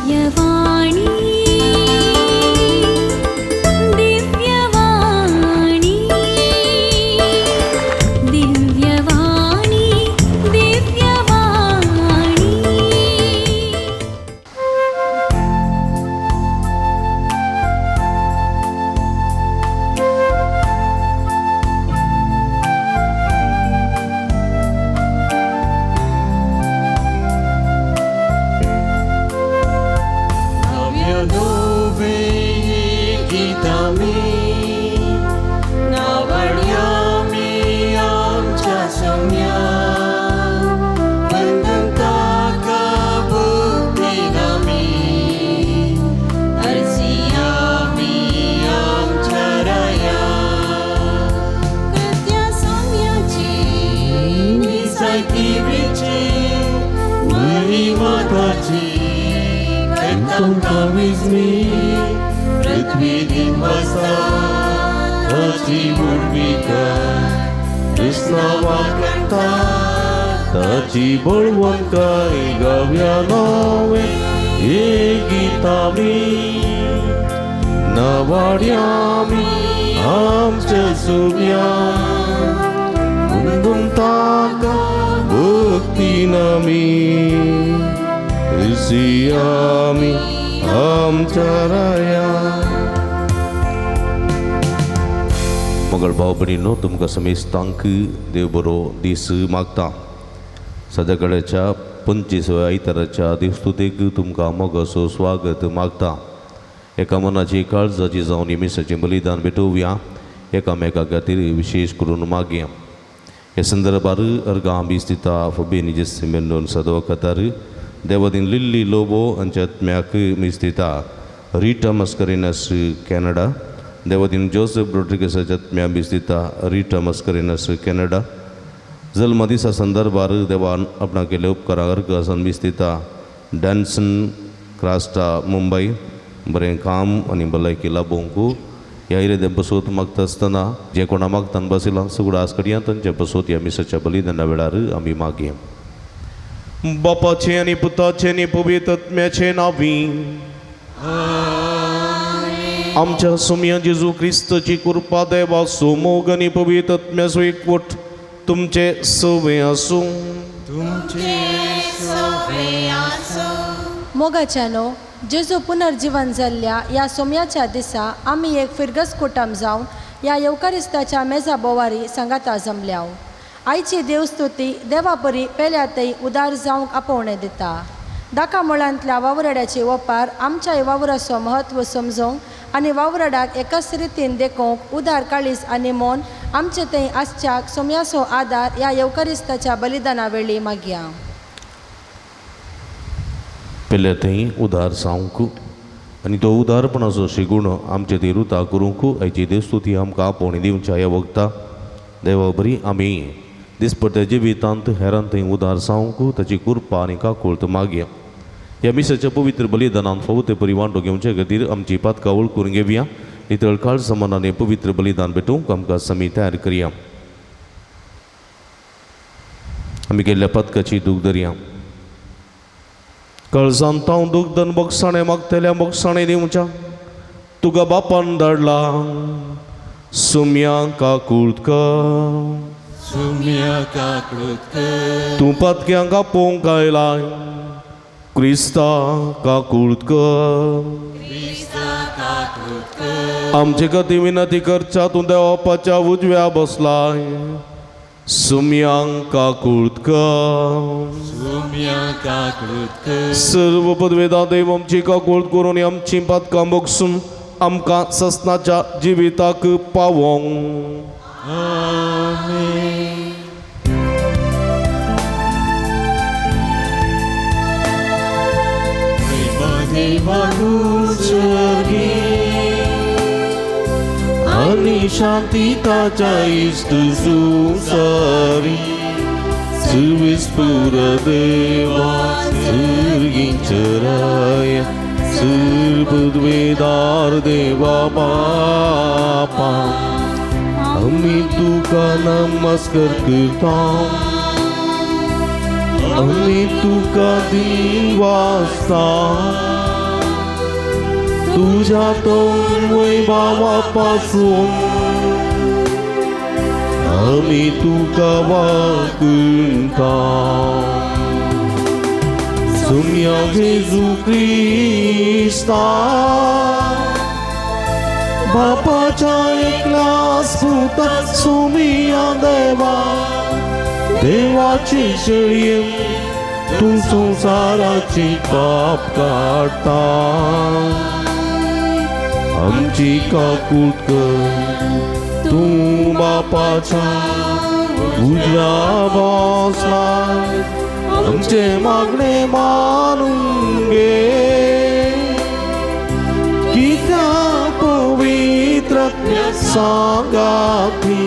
दिव्यवाणी दिव्यवाणी दिव्यवाणी दिव्यवाणी। ताची बळवंतकाय गाव्या नवे हे गीतामी नवाड्यामी आमच्या सुम्या मुंदून ताका भक्ती नामी ऋषियामी आमच्या राया। मगळ भाव भयणींनो, तुमकां समेस्तांक देव बरो दीस मागता। सद्याकडेच्या 25 आयताराच्या देवस्तुतेक तुमकां मोगाचो स्वागत मागता। एका मनाची काळजाची जावन मिसाचें बलिदान भेटोवया, एकामेका खातीर विशेश करून मागया। हे संदर्भार अर्गां बीस दिता फबेनी जेसी मेंडोन सदो कतार देवादीन लिल्ली लोबो हांच्या आत्म्याक मीस दिता रिटा मस्करिनस कॅनडा, देवादीन जोसेफ रोड्रिगसाच्या आत्म्या मीस दिता रिटा मस्करिनस कॅनडा। जल्म दिसा संदर्भार देवान आपणा केले उपकारां अर्ग आसान मीस दिता डॅन्सन क्रास्टा मुंबय। बरें काम आनी भलायकी लाबोवंक ह्या इरेदें बसोत मागता आसतना जे कोणा मागतान बसयलां सगळो आस कडया तांचे बसोत ह्या मिसाच्या बलिदाना वेळार आमी मागया। बापाचें आनी पुताचें आनी पवित्र आत्म्याचें नांवी आमच्या सोम्या जेजू क्रिस्ताची कृपा देवाचो मोग आनी पवित्र आत्म्याचो एकवट तुमचे सवे आसूं। मोगाच्यानो, जेजू पुनर्जीवन जाल्ल्या ह्या सोम्याच्या दिसा आमी एक फिरगस कुटम जावन ह्या येवकारिस्ताच्या मेजा बोवारी सांगाता जमल्या। आयची देवस्तुती देवापरी पेल्यातय उदार जावंक आपोवणें दिता। दाका मुळांतल्या वावराड्याची ओपार आमच्या वावराचो म्हत्व समजूंक आनी वावराडाक एकाच रितीन देखोवंक उदार काळीज आनी मन आमचे थंय आसच्याक सोम्याचो आदार ह्या येवकारिस्ताच्या बलिदाना वेळी मागया। पेल्या थंय उदार जावंक आनी तो उदारपणाचो शिगुण आमचे थंय रुता करूंक आयची देवस्तुती आमकां आपोवणी दिवच्या ह्या वखता देवा बरी आमी दिसपट्ट्या जिवितांत हेरान थंय उदार जावंक ताची कृपा आनी काकुळट मागया। ह्या मिसाच्या पवित्र बलिदानान फावो ते परी वांटो घेवचे खातीर आमची पातकां वळखून घेवया। नितळ काळजा मनान पवित्र बलिदान भेटोवंक आमकां समी तयार करया। आमी केल्ल्या पातकाची दूख धरया। काळजांत हांव दुखदन बोगसाणें मागतल्या बोगसाणें दिवच्या तुका बापान धाडला सुम्या काकुळट कर, सुम्या काकुळट कर। तूं पातक्यांक आपोवंक आयलाय क्रिस्ता काकुळट कर, क्रिस्ता काकुळट कर। आमचे खातीर विनंती करच्या तूं देवाच्या उजव्या बसलाय सुम्यांक काकुळट कर, सुम्या काकुळट कर। सर्व पदवेदा देव आमची काकुळट करून आमची पातकां बगसून आमकां ससनाच्या जिविताक पावोंक। आमेन। आनी शांती ताच्या इश्ट संवसारी सुविस्पुर देवा सुर्गींचराय सुरपदवेदार देवा बापा आमी तुका नमस्कार करता, आमी तुका दिन वाजता। तुझ्या तो वैभावा पासून आमी तुका वाकुंता. सुम्या जेजू क्रिस्ता बापाच्या एकल्या पुता सुमिया देवा देवाची शेळये तूं संवसाराची पाप काडटा आमची काकूट कर. तूं बापाच्या उजव्या बसला आमचे मागणे मानून घे. कित्याक पवित्र सांगाती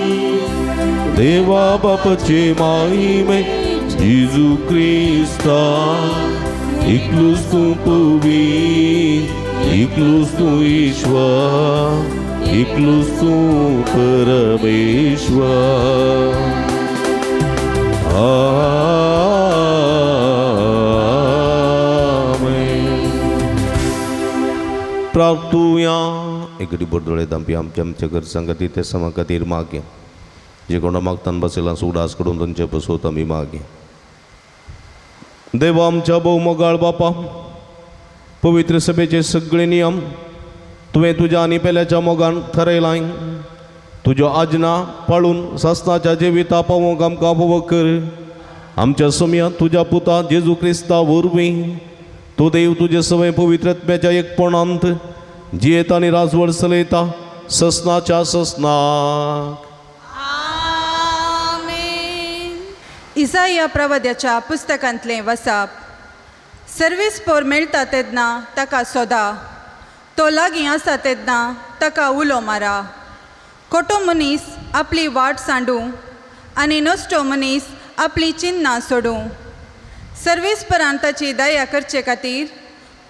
देवा बापाचे माहिमे जेजू क्रिस्ता एकलोच तूं पवित्र एकलोच तूं ईश्वर एकलोच तूं परमेश्वर. आमेन. प्रार्थुया. एक बोर्दोळे दामपी आमच्या आमच्या गरजां खातीर ते समा खातीर मागया. जे कोणा मागतान बसयलां उडास करून तांचे पसोत आमी मागया. देवा आमच्या भोव मोगाळ बापा, पवित्र सभेचे सगळे नियम तुवें तुज्या आनी पेल्याच्या मोगान थरयलाय. तुज्यो आज्ञा पाळून सासनाच्या जिविता पावोवंक आमकां भोव कर. आमच्या सोम्या तुज्या पुता जेजू क्रिस्ता वरवीं तूं देव तुजे सवय पवित्रत्म्याच्या एकपणांत जियेता आनी राजवड चलयता ससनाच्या ससनाक. इसाया प्रवद्याच्या पुस्तकांतलें वसाप. सर्वीस पोर मेळटा तेन्ना ताका सोदा, तो लागीं आसा तेन्ना ताका उलो मारा. खोटो मनीस आपली वाट सांडूं आनी नश्टो मनीस आपली चिन्नां सोडूं. सर्वेस्परान ताची दया करचे खातीर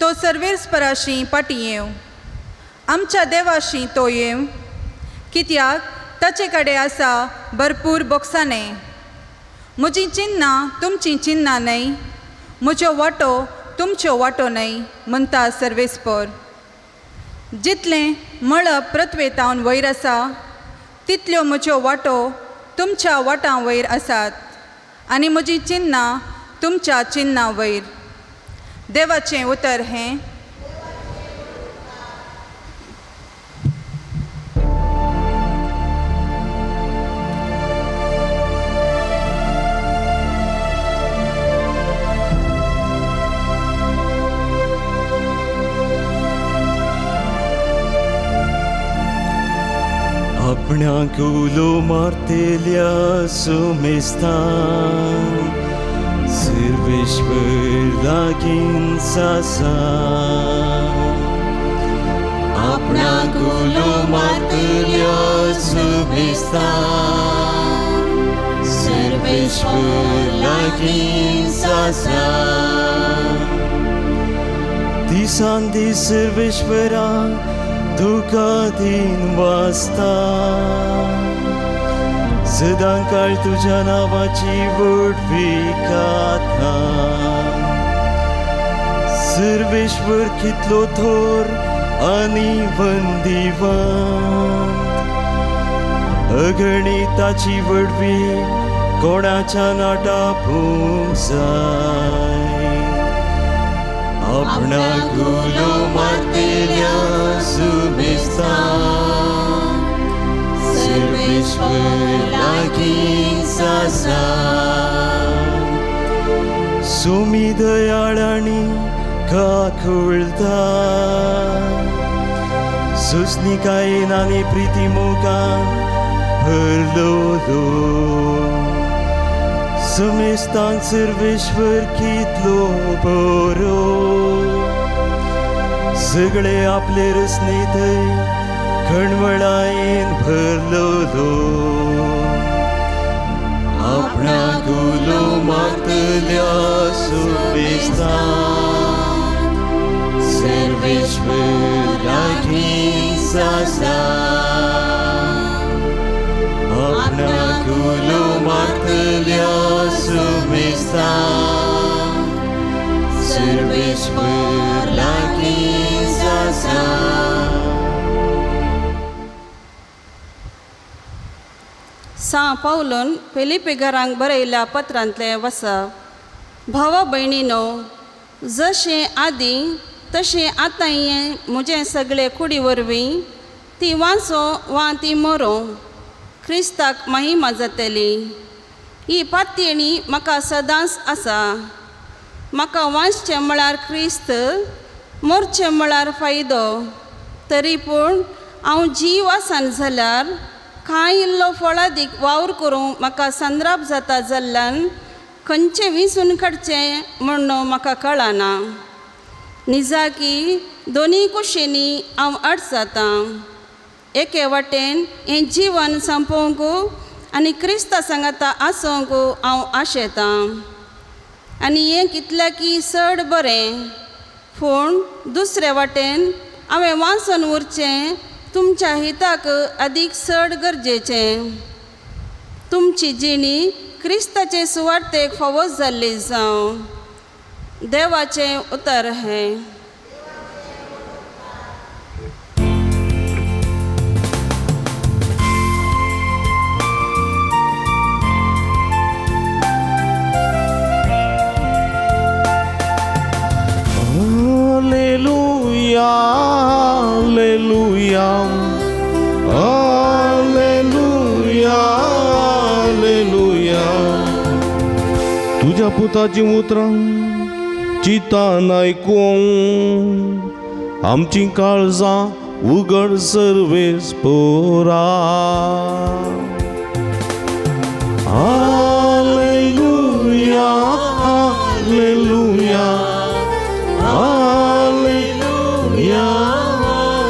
तो सर्वेस्पराशी फाटीं येवं, आमच्या देवाशी तो येवं, कित्याक ताचे कडेन आसा भरपूर बोक्साणें. म्हजीं चिन्नां तुमचीं चिन्नां न्हय, म्हज्यो वाटो तुमच्यो वाटो न्हय म्हणटा सर्वेस्पर. जितलें मळब पृथ्वेतावन वयर आसा तितल्यो म्हज्यो वाटो तुमच्या वाटां वयर आसात आनी म्हजीं चिन्नां तुमच्या चिन्नां वयर. देवाचें उतर हें. आपणाक उलो मारतेल्या सुमेस्तान सर्वेश्वर लागींच आसा. आपणाक उलो मारतेल्या सुमेस्तान सर्वेश्वर लागींच आसा. दिसान दीस सर्वेश्वरा तुका दिन वाचता, सदां काळ तुज्या नांवाची व्हडवीक गाता. सर्वेश्वर कितलो थोर आनी वंदीवंत, अगणिताची व्हडवीक कोणाच्या नाटापूंक जाय. आपणाक उलो मारतेल्या सुमेस्तान सर्वेश्वर लागींच आसा. सुमी दयाळ आनी काकुळटा, सुस्निकायेन आनी प्रिती मोगान भरलोलो. सुमेस्तान सर्वेश्वर कितलो बरो, सगळे आपले रचनेंतय खणवळायेन भरलोलो. आपणाक उलो मारतल्या सुमेस्तान सर्वेश्वर लागींच आसा. आपणाक उलो मारतल्या सुमेस्तान सर्वेश्वर लागींच आसा. सां पावलून फेलिपेघरांक बरयल्या पत्रांतलें वसप. भावा भयणीनो, जशें आदीं तशें आतांय म्हजें सगळे कुडी वरवीं ती वाचो वा ती मरो क्रिस्ताक महिमा जातली. ही पातयेणी म्हाका सदांच आसा. म्हाका वाचचें म्हळ्यार क्रिस्त, मरचें म्हळ्यार फायदो. तरी पूण हांव जीव आसान जाल्यार कांय इल्लो फळादीक वावर करूंक म्हाका संद्राप जाता जाल्ल्यान खंयचें विंचून काडचें म्हूण म्हाका कळना. निजाकी दोनी कुशींनी हांव अडचतां. एके वाटेन हें जिवन सोंपोवंक आनी क्रिस्ता सांगाता आसूंक हांव आशेतां आनी हें कितल्याकी चड बरें. पूण दुसरे वाटेन हांवें वाचून उरचें तुमच्या हिताक अदीक चड गरजेचें. तुमची जिणी क्रिस्ताचे सुवार्तेक फावो जाल्ली जावं. देवाचें उतर हें. Alleluia, Alleluia, Alleluia, Alleluia. तुज्या पुताचीं उतरां चिंतान आयकूं आमचीं काळजां उगड सर्वेस पोरा. Alleluia, Alleluia, Alleluia,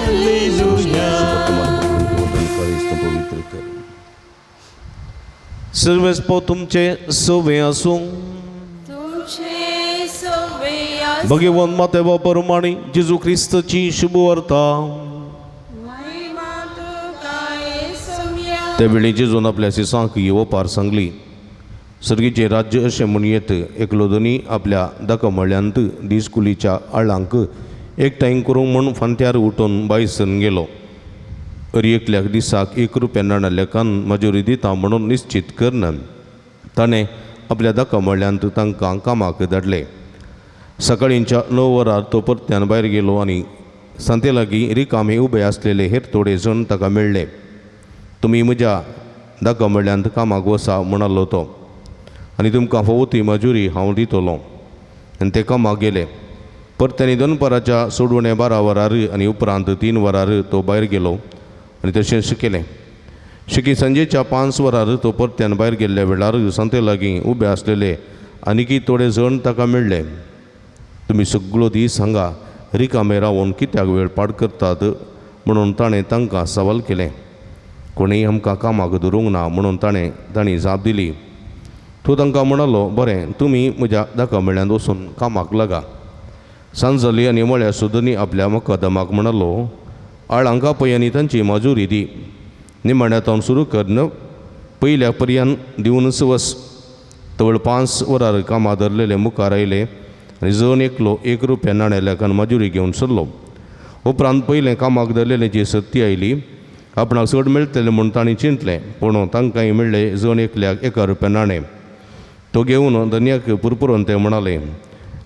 Alleluia. Sarves पो तुमचे सवे आसूं. तुमचे सवे आसूं. भगवान माते प्रमाणे जेजू क्रिस्तची शुभवार्ता. महिमा तुका येसुम्या. त्यावेळी जेजून आपल्या शिसांक ही ओपार सांगली. सर्गीचें राज्य अशें म्हणयेत, एकलो धनी आपल्या दाकमळ्यांत दिसकुलीच्या आळांक एकठांय करूंक म्हूण फांत्यार उठून बायसन गेलो. अरी एकल्याक दिसाक 1 रुपया नाणा लेखान मजुरी दिता म्हणून निश्चित करन ताणें आपल्या दाकमळ्यांत तांकां कामाक धाडले. सकाळींच्या 9 वरार तो परत्यान भायर गेलो आनी सांते लागीं रिकामे उबे आसलेले हेर थोडे जण ताका मेळ्ळे. तुमी म्हज्या दाकमळ्यांत कामाक वसा म्हणालो तो, आनी तुमकां फावो ती मजुरी हांव दितलो. आनी ते कामाक गेले. परत्यानी दनपाराच्या सोडवणे 12 वरार आनी उपरांत 3 वरार तो भायर गेलो आनी तशेंच केलें. शिकी सांजेच्या 5 वरार तो परत्यान भायर गेल्ल्या वेळार सांते लागीं उबे आसलेले आनीकी थोडे जण ताका मेळ्ळे. तुमी सगळो दीस हांगा रिकामे रावून कित्याक वेळ पाड करतात म्हणून ताणें तांकां सवाल केलें. कोणीय आमकां कामाक धरूंक ना म्हणून तांणी जाप दिली. तो तांकां म्हणालो, बरें, तुमी म्हज्या दाकमळ्यांत वचून कामाक लागा. सांज जाली आनी मळ्या सुदनी आपल्या मुकदमाक म्हणालो, आळांक आपय आनी तांची मजुरी दी. निमाण्यांत सुरू करन पयल्या पर्यान दिवनच वस. तवळ 5 वरार कामां धरलेले मुखार आयले आनी जण एकलो 1 रुपया नाण्या लेखान मजुरी घेवन सरलो. उपरांत पयलें कामाक धरलेल्याची सत्ती आयली. आपणाक चड मेळटलें म्हूण तांणी चिंतलें, पूण तांकांय मेळ्ळें जण एकल्याक 1 रुपया नाणें. तो घेवन धनयाक पुरपुरून ते म्हणाले,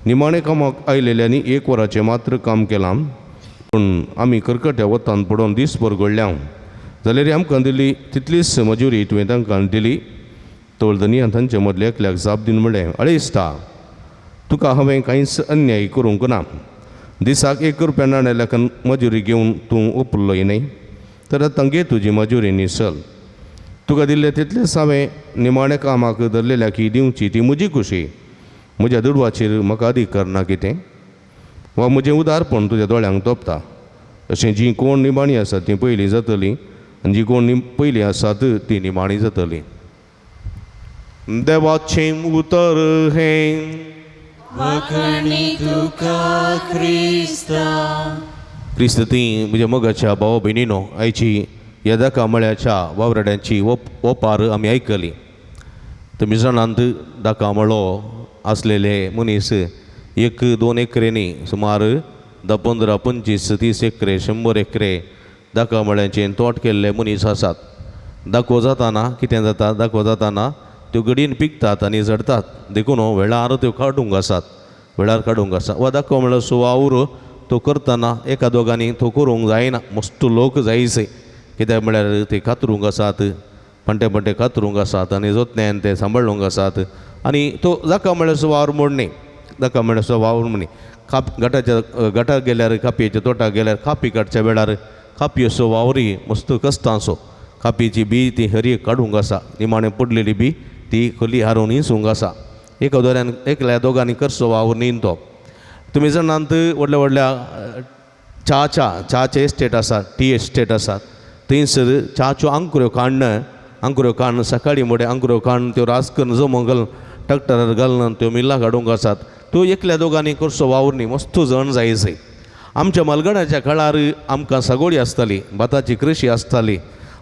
निमाणें कामाक आयलेल्यांनी 1 वराचें मात्र काम केलां, पूण आमी करकट्या वतान पडोवन दीसभर घडल्या, जाल्यार आमकां दिली तितलीच मजुरी तुवें तांकां दिली. तोळ धनयान तांचे मदल्या एकल्याक जाप दिवन म्हणलें, अळेस्ता, तुका हांवें कांयच अन्याय करूंक ना. दिसाक 1 रुपया नाण्या लेखान मजुरी घेवन तूं उपरलोय न्हय, तर आतां घे तुजी मजुरी न्ही चल. तुका दिल्ले तितलेच हांवें निमाण्या कामाक धरलेल्या की दिवची ती म्हजी खुशी. म्हज्या दुडवाचेर म्हाका अधिकार ना कितें, वा म्हजें उदारपण तुज्या दोळ्यांक तोपता. अशें जीं कोण निमाणी आसात तीं पयलीं जातलीं आनी जीं कोण पयलीं आसात तीं निमाणी जातलीं. देवाचें उतर हें. वाखणी तुका क्रिस्ता. क्रिस्त ती म्हज्या मोगाच्या भाव भयणीनो, आयची ह्या दाका मळ्याच्या वावराड्यांची ओपार आमी आयकली. तुमी जाणांत दाका मळो आसलेले मनीस 1-2 एकरेंनी सुमार 10, 15, 25, 30 एकरे, 100 एकरे दाका मळ्यांचें तोट केल्ले मनीस आसात. दाखो जाताना कितें जाता, दाखो जाताना त्यो घडयेन पिकतात आनी झडतात. देखून वेळार त्यो काडूंक आसात, वेळार काडूंक आसा. वा दाखो म्हळ्यार सो वावर तो करतना एका दोगांनी तो करूंक जायना, मस्त लोक जायचे. कित्याक म्हळ्यार ते कातरूंक आसात, पंटे पंटे कातरूंक आसात आनी जोतण्यान ते सांबाळूंक आसात. आनी तो जाका म्हळ्यार सो वावर मोडणी, जाका म्हळ्यार सो वावर मोडणी. काप गटाच्या गटाक गेल्यार, कापयेच्या तोटाक गेल्यार कापी काडच्या वेळार कापयेचो वावरी मस्त कस्तांचो. कापयेची बी ती हरी काडूंक आसा, निमाणें पडलेली बी ती खोली हारोवन इंसूंक आसा. एका दोऱ्यान एकल्या दोगांनी करचो वावर न्ही तो. तुमी जाणांत व्हडल्या व्हडल्या च्याचे एस्टेट आसात, टी एस्टेट आसात, थंयसर च्याच्यो आंकऱ्यो काडून, आंकऱ्यो काडून सकाळीं मोडे आंकऱ्यो काडून त्यो रास करून जमोवंक घालून ट्रॅक्टरार घालून त्यो मिल्लां काडूंक आसात. त्यो एकल्या दोगांनी करचो वावर न्ही, मस्त जण जायचे. आमच्या मालगणाच्या काळार आमकां सागोळी आसताली, भाताची कृशी आसताली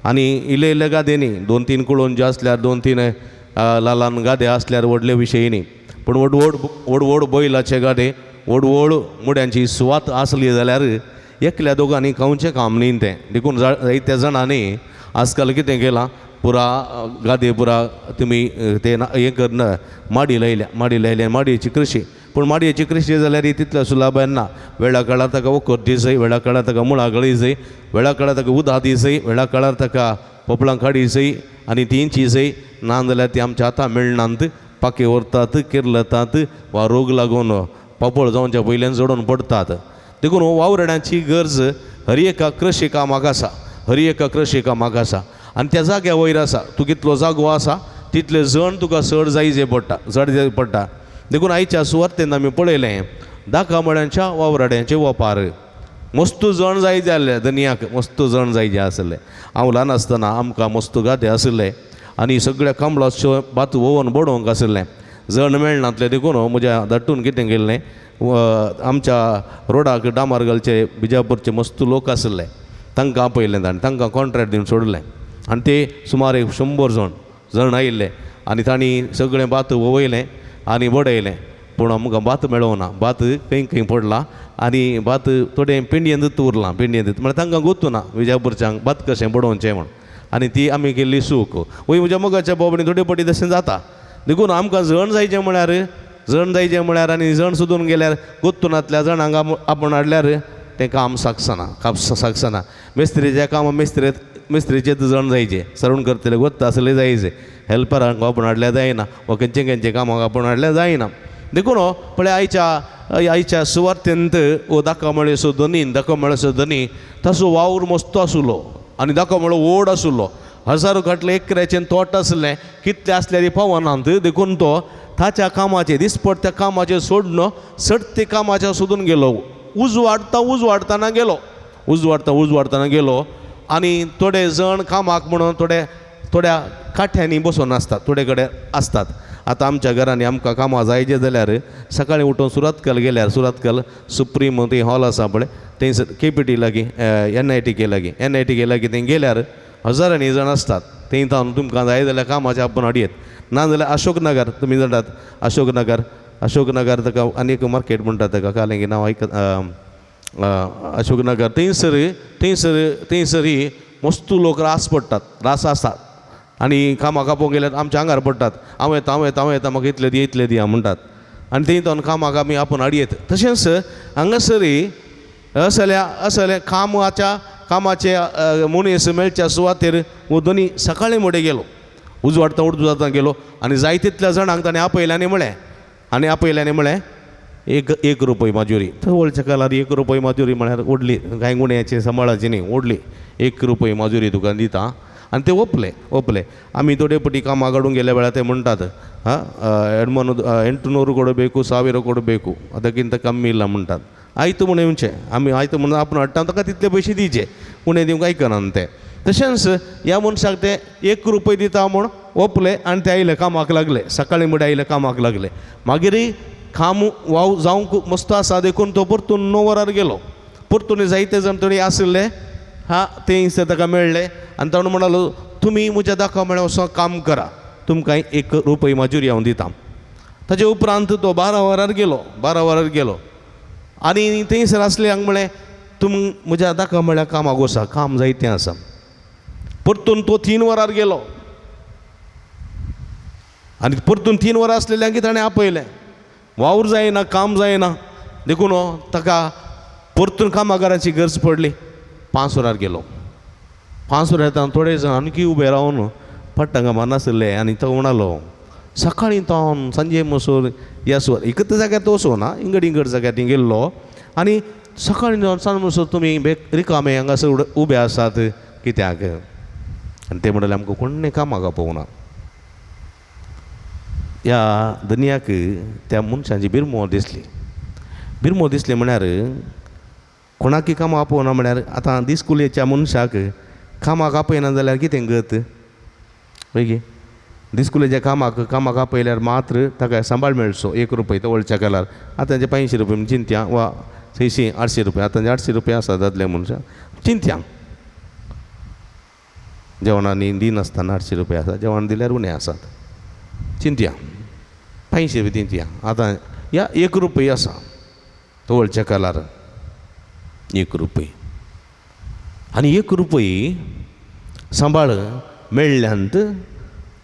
आनी इल्ले इल्ले गादे न्ही, 2-3 कुळोंजी आसल्यार 2-3 ल्हान ल्हान गादे आसल्यार व्हडले विशय न्ही, पूण व्हड व्हड व्हड व्हड बैलाचे गादे, व्हड व्हड मुड्यांची सुवात आसली जाल्यार एकल्या दोगांनी खावचें काम न्ही तें. देखून जायत्या जाणांनी आजकाल कितें केलां, पुरा गादे पुरा तुमी ते हें करून माडी लायल्या, माडी लायल्या माडयेची कृशी. पूण माडयेची कृशी जाल्यार तितल्या सुलाभ ना. वेळा काळार ताका वखद दिसय, वेळा काळार ताका मुळां गळयजय, वेळा काळार ताका उदक दिसय, वेळा काळार ताका पोपळां काडीजय आनी तींची जय. ना जाल्यार ती आमच्या हाता मेळनात, पाके व्हरतात, किर्लतात वा रोग लागून पापळ जावच्या पयल्यान जडोवन पडटात. देखून वावरड्यांची गरज हर एका कृशी कामाक आसा, हर एका कृशी कामाक आसा. आनी त्या जाग्या वयर आसा, तूं कितलो जागो आसा तितले जण तुका चड जायजे पडटा, चड जाय पडटा. देखून आयच्या सुवातेन आमी पळयलें दाका मळ्यांच्या वावराड्यांचे वपार मस्त जण जाय जाल्ले दनयाक, मस्त जण जाय आसले. हांव ल्हान आसतना आमकां मस्त गादे आशिल्ले आनी सगळ्या कमलाच्यो भात वोवन बडोवंक आशिल्लें. जण मेळनातलें देखून म्हज्या धाडटून कितें केल्लें, आमच्या रोडाक डांबर घालचे बिजापूरचे मस्त लोक आशिल्ले, तांकां आपयलें आनी तांकां कॉन्ट्रॅक्ट दिवन सोडलें. आनी ते सुमार 100 जण जण आयिल्ले आनी तांणी सगळें भात वयलें आनी बडयलें. पूण आमकां भात मेळोना, भात खंय खंय पडला आनी भात थोडें पिंडयेंतूच उरलां, पिंडयेंतूच म्हळ्यार तांकां गोत्तू ना विजापूरच्यांक भात कशें बडोवचें म्हूण. आनी ती आमी केल्ली चूक. वय म्हज्या मोगाच्या बाबणी थोडे पटी तशें जाता. देखून आमकां जण जायचें म्हळ्यार, जण जायचें म्हळ्यार आनी जण सोदून गेल्यार गोत्तुनांतल्या जणांक आपूण हाडल्यार तें काम सागसना, काम सागसना. मिस्त्रीच्या काम मिस्त्रीचेच जण जायचे, सरण करतले गोत्ता आसले जायचे, हेल्परांक आपूण हाडल्यार जायना वा खंयचे खंयचे कामाक आपूण हाडल्यार जायना. देखून पळय आयच्या सुवातेंत हो दाका मळेचो धनी, दाका मळेचो धनी ताचो वावर मस्त आशिल्लो आनी दाका मळो व्हड आशिल्लो. हजारो घातले एकऱ्याचें तोट आसलें, कितलें आसल्यार पावनात. देखून तो ताच्या कामाचें दिसपट्ट्या कामाचें सोडून सडते कामाचें सोदून गेलो. उजवाडता उजवाडताना गेलो, उजवाडता उजवाडताना गेलो. आनी थोडे जण कामाक म्हणून थोडे थोड्या काठ्यांनी बसून आसतात, थोडे कडेन आसतात. आतां आमच्या घरांनी आमकां कामां जायचें जाल्यार सकाळीं उठून सुरतकल गेल्यार सुरतकल सुप्रीम थंय हॉल आसा पळय, थंयसर के पी टी लागीं, एन I T K लागीं, एन I T K लागीं थंय गेल्यार हजारांनी जाण आसतात. थंय जावन तुमकां जाय जाल्यार कामाचें आपूण हाडयेत. ना जाल्यार अशोक नगर तुमी जाणात, अशोक नगर, अशोक नगर ताका आनी एक मार्केट म्हणटात ताका, कालें नांव आयक, अशोक नगर थंयसर थंयसर थंयसर मस्त लोक रास पडटात, रास आसतात आनी कामाक आपोवंक गेल्यार आमच्या आंगार पडटात, हांव येता हांव येता हांव येता, म्हाका इतले दी इतले दिया म्हणटात. आनी थंय जावन कामाक आमी आपूण हाडयेत. तशेंच हांगासरय असल्या असल्या कामाच्या कामाचे मनीस मेळच्या सुवातेर हो दोनी सकाळीं मोडे गेलो, उजवाडता उजवाडता गेलो आनी जाय तितल्या जाणांक ताणें आपयलें आनी म्हळें, आनी आपयलें आनी म्हळें एक रुपय माजुरी. तवळच्या काळार 1 रुपय माजुरी म्हळ्यार व्हडली, कांय गुण्याची सांबाळाची न्ही, व्हडली. 1 रुपय माजुरी तुका दिता. आनी ते ओपले, ओपले. आमी थोडे पटी कामां काडूंक गेल्या वेळार ते म्हणटात, हां एडमोन 800 ಕೊಡಬೇಕು, 1000 ಕೊಡಬೇಕು, ಅದಕ್ಕಿಂತ ಕಮ್ಮಿ ಇಲ್ಲ म्हणटात. आयत म्हूण येवचें, आमी आयत म्हणून आपूण हाडटा ताका तितले पयशे दिवचे, उणें दिवंक आयकना तें. तशेंच ह्या मनशाक ते 1 रुपय दिता म्हूण ओपले आनी ते आयले कामाक लागले, सकाळीं मुडे आयले कामाक लागले. मागीर काम वाव जावंक मस्त आसा देखून तो परतून 9 वरार गेलो. परतून जायते जाण थोडे आशिल्ले हा थंयसर ताका मेळ्ळे आनी ताणें म्हणालो तुमी म्हज्या दाखो म्हळ्यार वचोन काम करा, तुमकां 1 रुपय माजुरी हांव दिता. ताजे उपरांत तो 12 वरार गेलो, 12 वरार गेलो आनी थंयसर आसले हांगा म्हळें तुम म्हज्या दाखो म्हळ्यार कामाक वचा, काम जायतें आसा. परतून तो 3 वरार गेलो आनी परतून 3 वरां आसलेल्यांक ताणें आपयलें. वावर जायना, काम जायना, देखून ताका परतून कामागाराची गरज पडली. 5 वरार गेलो. 5 वरार येतना थोडे जाण आणखी उबे रावन पट्टांगा मारनासले आनी तो म्हणालो सकाळीं तो सांजे मसोर ह्या सुवात एकच जाग्यार तो वचो ना, इंगड इंगड जाग्यार ती गेल्लो आनी सकाळीं जावन सांज मसोर तुमी रिकामे हांगासर उबे आसात कित्याक? आनी ते म्हणले आमकां कोण्णें कामाक आपोवना. ह्या दनयाक त्या मनशांची बिरमो दिसली. बिरमो दिसली म्हळ्यार कोणाकी कामां आपोवना म्हळ्यार आतां दिसकुलेच्या मनशाक कामाक आपयना जाल्यार कितें गत पळय. दिसकुलेच्या कामाक कामाक आपयल्यार मात्र ताका सांबाळ मेळचो 1 रुपया तवळच्या कालार. आतांचे 500 रुपया म्हण चिंत्या वा 600 800 रुपया, आतांचे 800 रुपया आसा दादल्या मनशां चिंत्या. जेवणांनी दिनासतना 800 रुपया आसा, जेवण दिल्यार उणें आसात चिंत्या 500 रुपया चिंत्या. आतां ह्या 1 रुपया आसा तवळच्या कालार 1 रुपया आनी 1 रुपया सांबाळ मेळ्ळ्यांत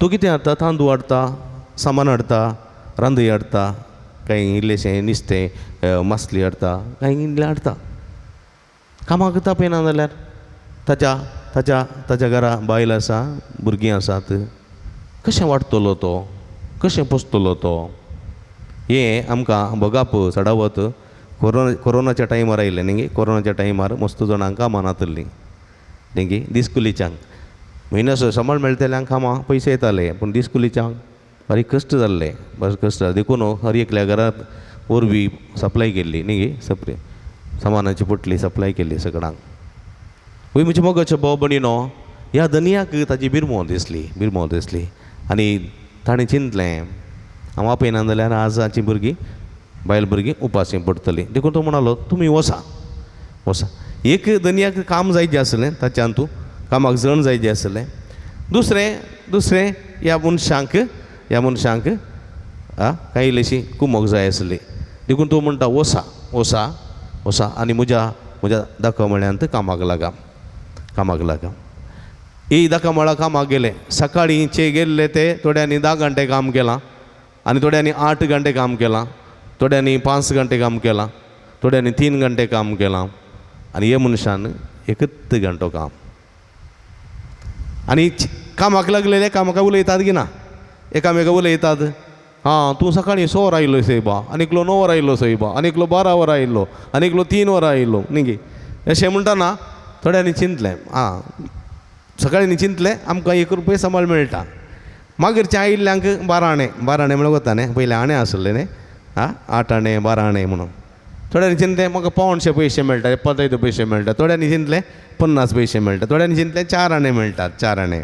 तो कितें हाडटा, तांदूळ हाडटा, सामान हाडटा, रांदय हाडटा, कांय इल्लेशें नुस्तें मासली हाडटा, कांय इल्लें हाडटा. कामाक तापयना जाल्यार ताच्या ताच्या ताच्या घरा बायल आसा, भुरगीं आसात, कशें वाडटलो तो, कशें पोसतलो तो? हें आमकां भोगाप चडावत कोरोनाच्या टायमार आयलें न्ही. कोरोनाच्या टायमार मस्त जाणांक कामां नातल्लीं न्ही. दिसकुलीच्यांक म्हयन्याचो सांबाळ मेळटल्यांक कामां पयशे येताले, पूण दिसकुलीच्यांक बारीक कश्ट जाल्ले, बारीक कश्ट जाले. देखून हर एकल्या घरांत वरवीं सप्लाय केल्ली न्ही, सप्रे सामानाची पोटली सप्लाय केल्ली सगळ्यांक. वय म्हज्या मोगाच्या भाव भयणीनो, ह्या दनयाक ताजी बिरमो दिसली, बिरमो दिसली आनी ताणें चिंतलें हांव आपयना जाल्यार आज आमची भुरगीं बायल भुरगीं उपाशी पडटलीं. देखून तो म्हणालो तुमी वसा वसा. एक दनयाक काम जाय जें आसलें ताच्यान तूं कामाक जण जाय जें आसलें. दुसरें दुसरें ह्या मनशांक ह्या मनशांक आं कांय इल्लीशी कुमोक जाय आसली. देखून तो म्हणटा वसा वसा वसा आनी म्हज्या म्हज्या दाखो म्हळ्यांत कामाक लागा, कामाक लागा. ही दाखो मळा कामाक गेले. सकाळींचे गेल्ले ते थोड्यांनी 10 घंटे काम केलां आनी थोड्यांनी 8 घंटे काम केलां, थोड्यांनी 5 घंटे काम केलां, थोड्यांनी 3 घंटे काम केलां आनी हे मनशान 1 घंटो काम. आनी कामाक लागलेले कामाक उलयतात की ना, एकामेका उलयतात. आं तूं सकाळीं 6 वरां आयलो सोयबा, आनी एकलो 9 वरां आयलो सोयबा, आनी एकलो 12 वरां आयलो, आनी एकलो 3 वरां आयलो न्ही गे. अशें म्हणटना थोड्यांनी चिंतलें आं सकाळीं चिंतलें आमकां 1 रुपया सांबाळ मेळटा. मागीरच्या आयिल्ल्यांक 12 आणे, 12 आणे म्हणल्यार वता न्ही, पयलें आणे आसलें न्ही, आं 8 आणे 12 आणे म्हणून. थोड्यांनी चिंतलें म्हाका 175 पयशे मेळटा, 25 पयशे मेळटा. थोड्यांनी चिंतलें 50 पयशे मेळटा, थोड्यांनी चिंतलें 4 आणे मेळटात, 4 आणे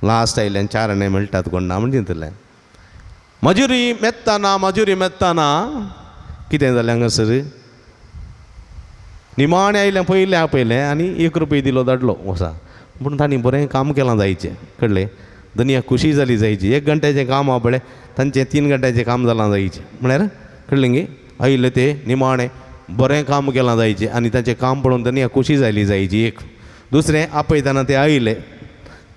लास्ट आयिल्ल्यान 4 आणे मेळटात कोण ना म्हण चिंतलें. मजुरी मेत्ताना मजुरी मेत्ताना कितें जालें हांगासर निमाणें आयलें पयलें आपयलें आनी 1 रुपया दिलो धाडलो वसा. पूण तांणी बरें काम केलां जायचें, कळ्ळें. दनया खुशी जाली जायची. 1 घंट्याचें काम आहा पळय तांचें 3 घंट्याचें काम जालां जायचें, म्हळ्यार कळ्ळें गे. आयिल्लें तें निमाणें बरें काम केलां जायचें आनी तांचें काम पळोवन दनया खुशी जाली जायची. एक दुसरें आपयतना ते आयिल्ले.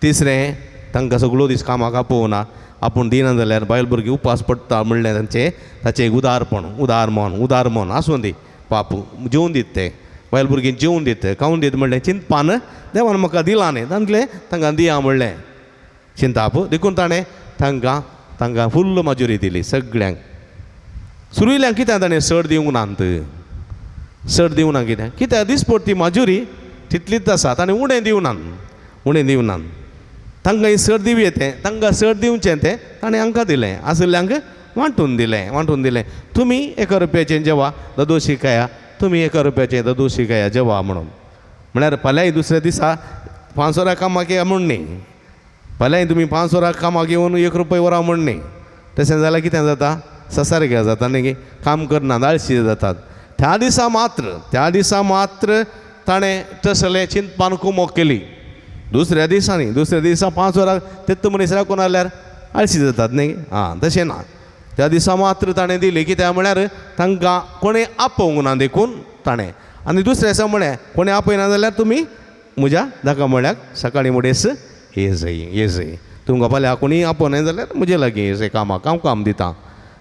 तिसरें तांकां सगळो दीस कामाक आपोवना, आपूण दिना जाल्यार बायल भुरगीं उपास पडटा म्हणलें तांचें ताचें एक उदारपण, उदार मन, उदार मन आसूं दी पाप जेवन दीत ते बायल भुरगीं जेवन दीत खावन दीत म्हणलें चिंतपान देवान म्हाका दिलां न्ही तांतलें तांकां दिया म्हणलें चिंताप. देखून ताणें तांकां तांकां फुल्ल मजुरी दिली सगळ्यांक. सुरयल्यांक कित्याक ताणें सड दिवंक नात, सड दिवंक ना कित्याक, कित्याक दिसपट्टी मजुरी तितलीच आसा, ताणें उणें दिवनात, उणें दिवनात. तांकां सड दिवये तें, तांकां सड दिवचें तें ताणें हांकां दिलें, आशिल्ल्यांक वांटून दिलें, वांटून दिलें. तुमी 1 रुपयाचें जेवा ददोशी खाया, तुमी 1 रुपयाचें ददोशी खाया जेवा म्हणून. म्हळ्यार फाल्यांय दुसऱ्या दिसा 5 वरां कामाक या म्हूण न्ही, फाल्यांय तुमी 5 वरां कामाक येवन 1 रुपया वरां म्हूण न्ही. तशें जाल्यार कितें जाता, ससारक्या जाता न्ही, काम करना, आळशी जातात. त्या दिसा मात्र, त्या दिसा मात्र ताणें तसलें चिंतपान कुमोक केली. दुसऱ्या दिसांनी दुसऱ्या दिसा 5 वरां तेत्त मनीस राखून आसल्यार आळशी जातात न्ही, आं तशें ना. त्या दिसा मात्र ताणें दिली कित्याक म्हळ्यार तांकां कोणें आपोवंक ना देखून ताणें. आनी दुसऱ्या दिसा म्हळें कोणें आपयना जाल्यार तुमी म्हज्या धाका म्हळ्याक सकाळीं मुडेस ये जाय ये जाय. तुमकां फाल्यां कोणीय आपोवना जाल्यार म्हजे लागीं ये जाय कामाक, हांव काम दितां.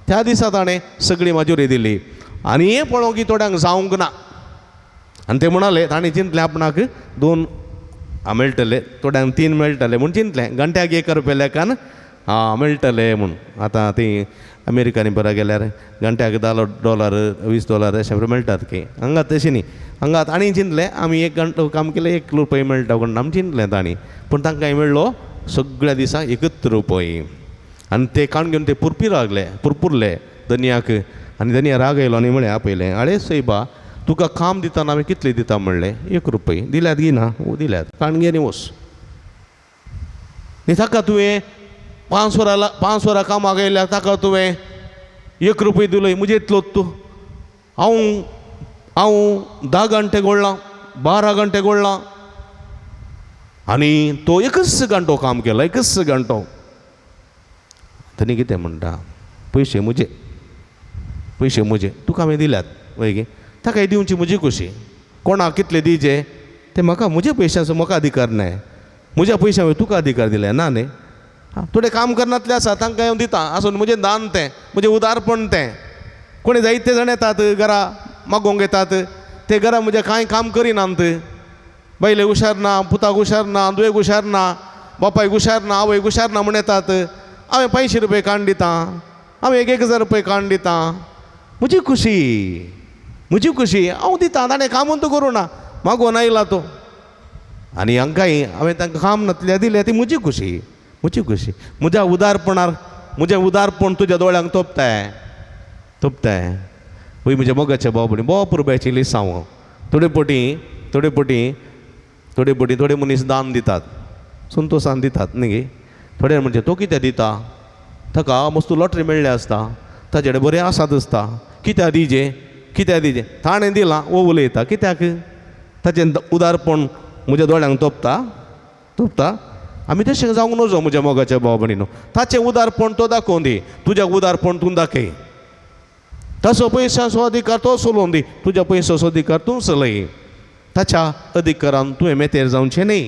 त्या दिसा ताणें सगळी माजुरी दिली आनी हें पळोवंक की थोड्यांक जावंक ना. आनी ते म्हणाले ताणें चिंतलें आपणाक 2 मेळटले, थोड्यांक 3 मेळटले म्हूण चिंतलें. घंट्याक 1 रुपया लेखान आं मेळटले म्हूण. आतां ती अमेरिकांनी बरें गेल्यार घंट्याक $10 $20 अशें मेळटात की. हांगा तशें न्ही, हांगा तांणी चिंतलें आमी 1 घंटो काम केलें 1 रुपया मेळटा म्हूण आमी चिंतलें तांणी. पूण तांकां मेळ्ळो सगळ्या दिसा 1 रुपया. आनी ते काण घेवन ते पुरपी लागले, पुरपुरले धनयाक. आनी धनया राग आयलो आनी म्हळें आपयलें, आळे सैबा तुका काम दितना आमी कितले दिता म्हणलें, 1 रुपया दिल्यात गी ना, दिल्यात, काण घे आनी वच. न्ही ताका तुवें 5 वरां 5 वरां कामाक आयल्यार ताका तुवें 1 रुपया दिलो, म्हजे इतलो तूं. हांव हांव 10 घंटे गोडलां, 12 घंटे गोडलां आनी तो 1 घंटो काम केलो, 1 घंटो. तनी कितें म्हणटा, पयशे म्हजे, पयशे म्हजे तुका हांवें दिल्यात वय गे, ताकाय दिवची म्हजी खुशी, कोणाक कितले दिवचे ते म्हाका, म्हज्या पयशांचो म्हाका अधिकार नाय, म्हज्या पयशां हांवें तुका अधिकार दिले ना न्ही. थोडे काम करनातले आसा तांकां हांव दिता, आसून म्हजें दान तें, म्हजें उदारपण तें. कोणी जायते जाण येतात घरा मागोवंक येतात, ते घरा म्हजें कांय काम करिनात, बायलेक हुशार ना, पुताक हुशार ना, दुयेक हुशार ना, बापायक हुशार ना, आवयक हुशार ना म्हूण येतात. हांवें 500 रुपये काण दितां, हांवें 1000 रुपये काण दितां, म्हजी खुशी, म्हजी खुशी हांव दितां. ताणें कामूच करूं ना, मागोवन आयला तो. आनी हांकांय हांवें तांकां काम नातल्यार दिलें, ती म्हजी खुशी, म्हजी खुशी. म्हज्या उदारपणार, म्हजें उदारपण तुज्या दोळ्यांक तोपताय, तोपताय. वय म्हज्या मोगाच्या भाव भयणी, भोव पुरबायची लिसांव. थोडे पटी, थोडे पटी, थोडे पटी थोडे मनीस दान दितात, संतोशान दितात न्ही गे. थोडे म्हणजे तो कित्याक दिता, ताका मस्त लॉटरी मेळ्ळी आसता, ताजे कडेन बरें आसात आसता, कित्याक दिजे, कित्याक दिजे, ताणें दिलां वो उलयता कित्याक, ताचें उदारपण म्हज्या दोळ्यांक तोपता, तोपता. आमी तशें जावंक नजो म्हज्या मोगाच्या भाव भयणीनो. ताचें उदारपण तो दाखोवन दी, तुज्या उदारपण तूं दाखय. ताचो पयशांचो अधिकार तो चलोवन दी, तुज्या पयशांचो अधिकार तूं चलय. ताच्या अधिकारान तुवें मेतेर जावचें न्ही,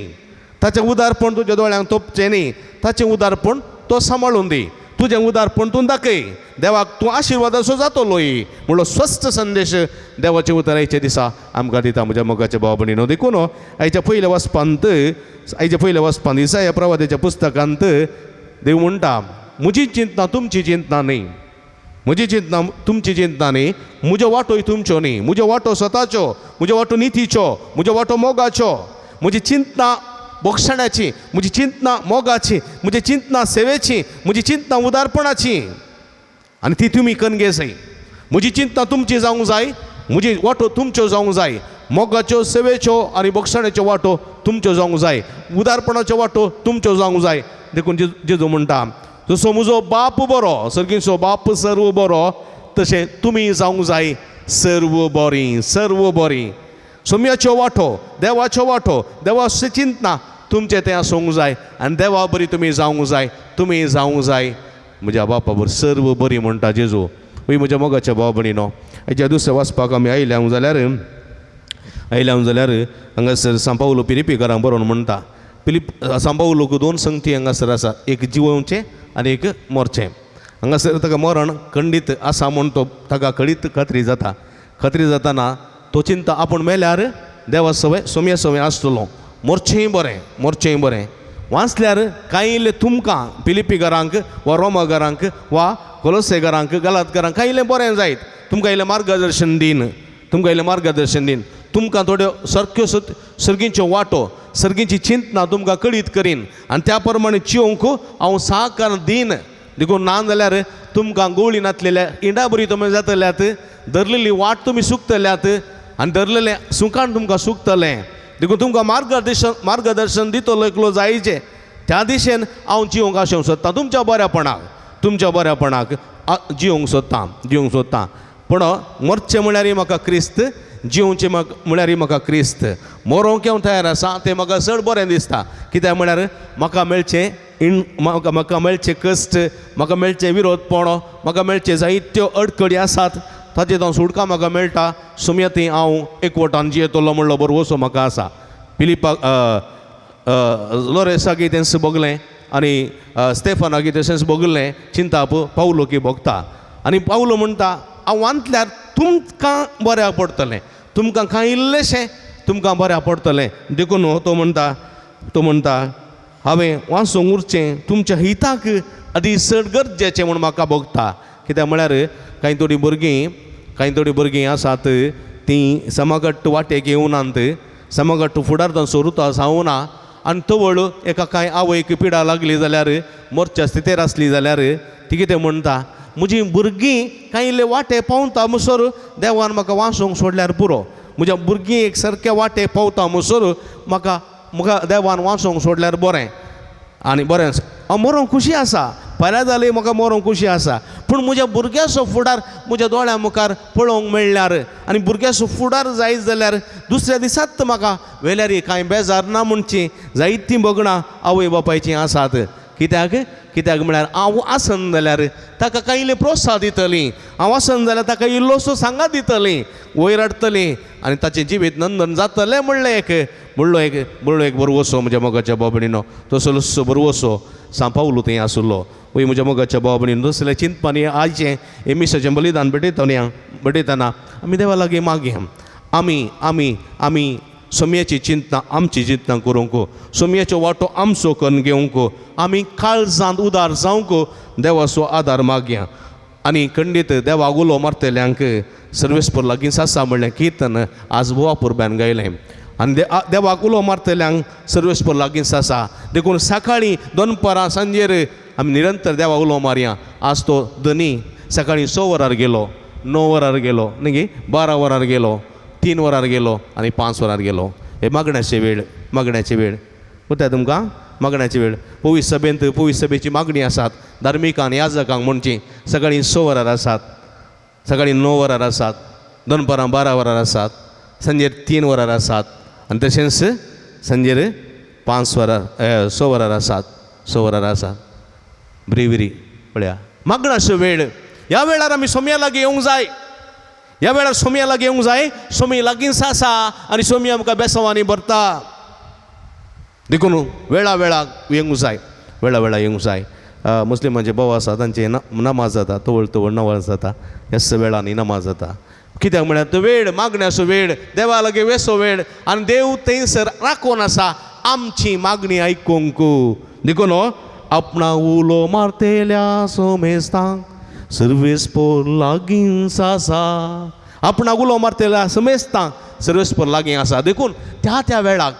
ताचें उदारपण तुज्या दोळ्यांक तोपचें न्ही, ताचें उदारपण तो सांबाळून दी, तुजें उदारपण तूं दाखय. देवाक तूं आशिर्वादाचो जातलोय म्हणलो स्वस्थ संदेश देवाचे उतर आयच्या दिसा आमकां दिता म्हज्या मोगाच्या भाव भयणीनो. देखून आयच्या पयल्या वचपांत, आयच्या पयल्या वचपांत इसाया प्रवादाच्या पुस्तकांत देव म्हणटा, म्हजी चिंतना तुमची चिंतना न्ही, म्हजी चिंतना तुमची चिंतना न्ही, म्हज्यो वाटोय तुमच्यो न्ही, म्हज्यो वाटो स्वताच्यो, म्हज्यो वाटो नितीच्यो, म्हज्यो वाटो मोगाच्यो, म्हजी चिंतना बोगसण्याची, म्हजी चिंतना मोगाची, म्हजी चिंतना सेवेची, म्हजी चिंतना उदारपणाची, आनी ती तुमी कनगे जाय. म्हजी चिंतना तुमची जावंक जाय, म्हजी वाटो तुमच्यो जावंक जाय, मोगाच्यो, सेवेच्यो आनी बोगसण्याच्यो वाटो तुमच्यो जावंक जाय, उदारपणाच्यो वाटो तुमच्यो जावंक जाय. देखून जेजू म्हणटा, जसो म्हजो बाप बरो, सर्गीचो बाप सर्व बरो, तशें तुमी जावंक जाय सर्व बरीं, सर्व बरीं. सोम्याच्यो वाटो, देवाच्यो वाटो, देवाची चिंतना तुमचें तें आसूंक जाय आनी देवा बरी तुमी जावंक जाय, तुमी जावंक जाय म्हज्या बापा बरी सर्व बरी म्हणटा जेजू. वय म्हज्या मोगाच्या भाव भयणीनो, हाच्या दुसऱ्या वाचपाक आमी आयल्या जाल्यार, आयल्या जाल्यार हांगासर सांपावलो पिलिपीकारांक बरोवन म्हणटा, पिलिप सांपावलोक 2 संगती हांगासर आसा, एक जिवोवचें आनी एक मरचें. हांगासर ताका मरण खंडीत आसा म्हूण तो ताका कळीत खात्री जाता. खात्री जाताना तो चिंता आपूण मेल्यार देवा सवय सोम्या सवय आसतलो, मोरचेंय बरें, मोरचेंय बरें. वाचल्यार कांय इल्लें तुमकां पिलिपीकारांक वा रोमाकारांक वा कोलोसेकारांक गलातकारांक कांय इल्लें बरें जायत, तुमकां इल्लें मार्गदर्शन दीन, तुमकां इल्लें मार्गदर्शन दीन, तुमकां थोड्यो सारक्यो सर्गींच्यो वाटो, सर्गींची चिंतना तुमकां कळीत करीन आनी त्या प्रमाणे चिवंक हांव साकार दीन. देखून ना जाल्यार तुमकां गोळी नातलेल्या इंडा बरी तुमी जातल्यात, धरलेली वाट तुमी सुकतल्यात आनी धरलेलें सुकान तुमकां सुकतलें. देखून तुमकां मार्गदर्शन, मार्गदर्शन दितलो एकलो जायचें, त्या दिशेन हांव जिवंक आशेवंक सोदतां, तुमच्या बऱ्यापणाक, तुमच्या बऱ्यापणाक जिवंक सोदतां, जिवंक सोदतां. पूण मरचें म्हळ्यार म्हाका क्रिस्त, जिवचें म्हळ्यार म्हाका क्रिस्त. मरोंक हांव तयार आसा, तें म्हाका चड बरें दिसता. कित्याक म्हळ्यार म्हाका मेळचें इन, म्हाका, म्हाका मेळचें कश्ट, म्हाका मेळचें विरोधपण, म्हाका मेळचें जायत्यो अडकडी आसात, ताचेर हांव सुटका म्हाका मेळटा. सुमयती हांव एकवटान जियेतलो म्हणलो बरोसो म्हाका आसा. फिलिपाक लोरेसाकी तेंच भोगलें आनी स्टेफनाकी तशेंच भोगलें चिंताप पावलो की भोगता आनी पावलो म्हणटा हांव वांतल्यार तुमकां बऱ्याक पडटलें, तुमकां कांय इल्लेशें तुमकां बऱ्याक पडटलें. देखून तो म्हणटा हांवें वाचूंक उरचें तुमच्या हिताक आदी चड गरजेचें म्हूण म्हाका भोगता. कित्याक म्हळ्यार कांय थोडीं भुरगीं आसात तीं समगट्ट वाटेक येवनात, समगट्ट फुडार तांचो रुता जावना आनी तवळ एका कांय आवयक पिडा लागली जाल्यार मोरच्या स्थितेर आसली जाल्यार ती कितें म्हणटा, म्हजी भुरगीं कांय इल्ले वाटे पावता म्हणसर देवान म्हाका वाचूंक सोडल्यार पुरो, म्हज्या भुरगीं एक सारक्या वाटे पावता म्हणसर म्हाका देवान वाचूंक सोडल्यार बरें आनी बरें आसा. हांव मरोंक खुशी आसा, फाल्यां जाली म्हाका मरोंक खुशी आसा, पूण म्हज्या भुरग्याचो फुडार म्हज्या दोळ्यां मुखार पळोवंक मेळ्ळ्यार आनी भुरग्याचो फुडार जायत जाल्यार दुसऱ्या दिसात म्हाका वेल्यार कांय बेजार ना म्हणची जायतीं भोगणां आवय बापायचीं आसात. कित्याक म्हळ्यार हांव आसन जाल्यार ताका कांय इल्लें प्रोत्साहन दितलीं, हांव आसन जाल्यार ताका इल्लोसो सांगात दितलीं, वयर हाडटलीं आनी ताचें जिवीत नंदन जातलें म्हणलो एक बरवसो म्हज्या मोगाच्या बाबणीनो. तसलोसो बरवसो सांव पावलो थंय आसलो. वय म्हज्या मोगाच्या बाबणीन तसलें चिंतपानी आयचें हें मिसाचें बलिदान भेटयतना आमी देवा लागीं मागया. आमी आमी आमी सोमयाची चिंतना आमची चिंतना करूंक, सोमयाचो वांटो आमचो करून घेवंक, आमी काळजांत उदार जावंक देवाचो आदार मागया. आनी खंडीत देवाक उलो मारतल्यांक सर्वेस्पर लागींच आसा म्हणलें किर्तन आज बोवा पुरब्यान गायलें. आनी देवाक उलो मारतल्यांक सर्वेस्पर लागींच आसा. देखून सकाळीं दनपारां सांजेर आमी निरंतर देवाक उलो मारया. आज तो धनी सकाळीं 6 वरार गेलो, 9 वरार गेलो, न्ही 12 वरार गेलो, 3 वरार गेलो आनी 5 वरार गेलो. हे मागण्याची वेळ, मागण्याची वेळ पळयता तुमकां, मागण्याची वेळ. पवित्र सभेंत पवित्र सभेची मागणी आसात धार्मिकांक याजकांक म्हणची सकाळीं 6 वरार आसात, सकाळीं 9 वरार आसात, दनपारां 12 वरार आसात, सांजेर 3 वरार आसात आनी तशेंच सांजेर 5 वरार 6 वरार आसात, 6 वरार आसात. ब्रेविरी पळया मागण्याचो वेळ. ह्या वेळार आमी सोमया लागीं येवंक जाय, ह्या वेळार सोमया लागीं येवंक जाय. सोमी लागींच आसा आनी सोमी आमकां बेसवांनी भरता. देखून वेळा वेळाक येवंक जाय, वेळा वेळा येवंक जाय. मुस्लिमांचे भाव आसा तांचे नमाज जाता, तवळ तवळ नमाज जाता, ह्याच वेळांनी नमाज जाता. कित्याक म्हळ्यार तो वेळ मागण्याचो वेळ, देवा लागीं वेसो वेळ आनी देव थंयसर राखून आसा आमची मागणी आयकूंक. देखून आपणा उलो मारतेल्या सोमेस्तांक सर्वेस्पर लागींच आसा. आपणाक उलो मारतेल्या समेस्तांक सर्वेस्पर लागीं आसा. देखून त्या त्या वेळाक,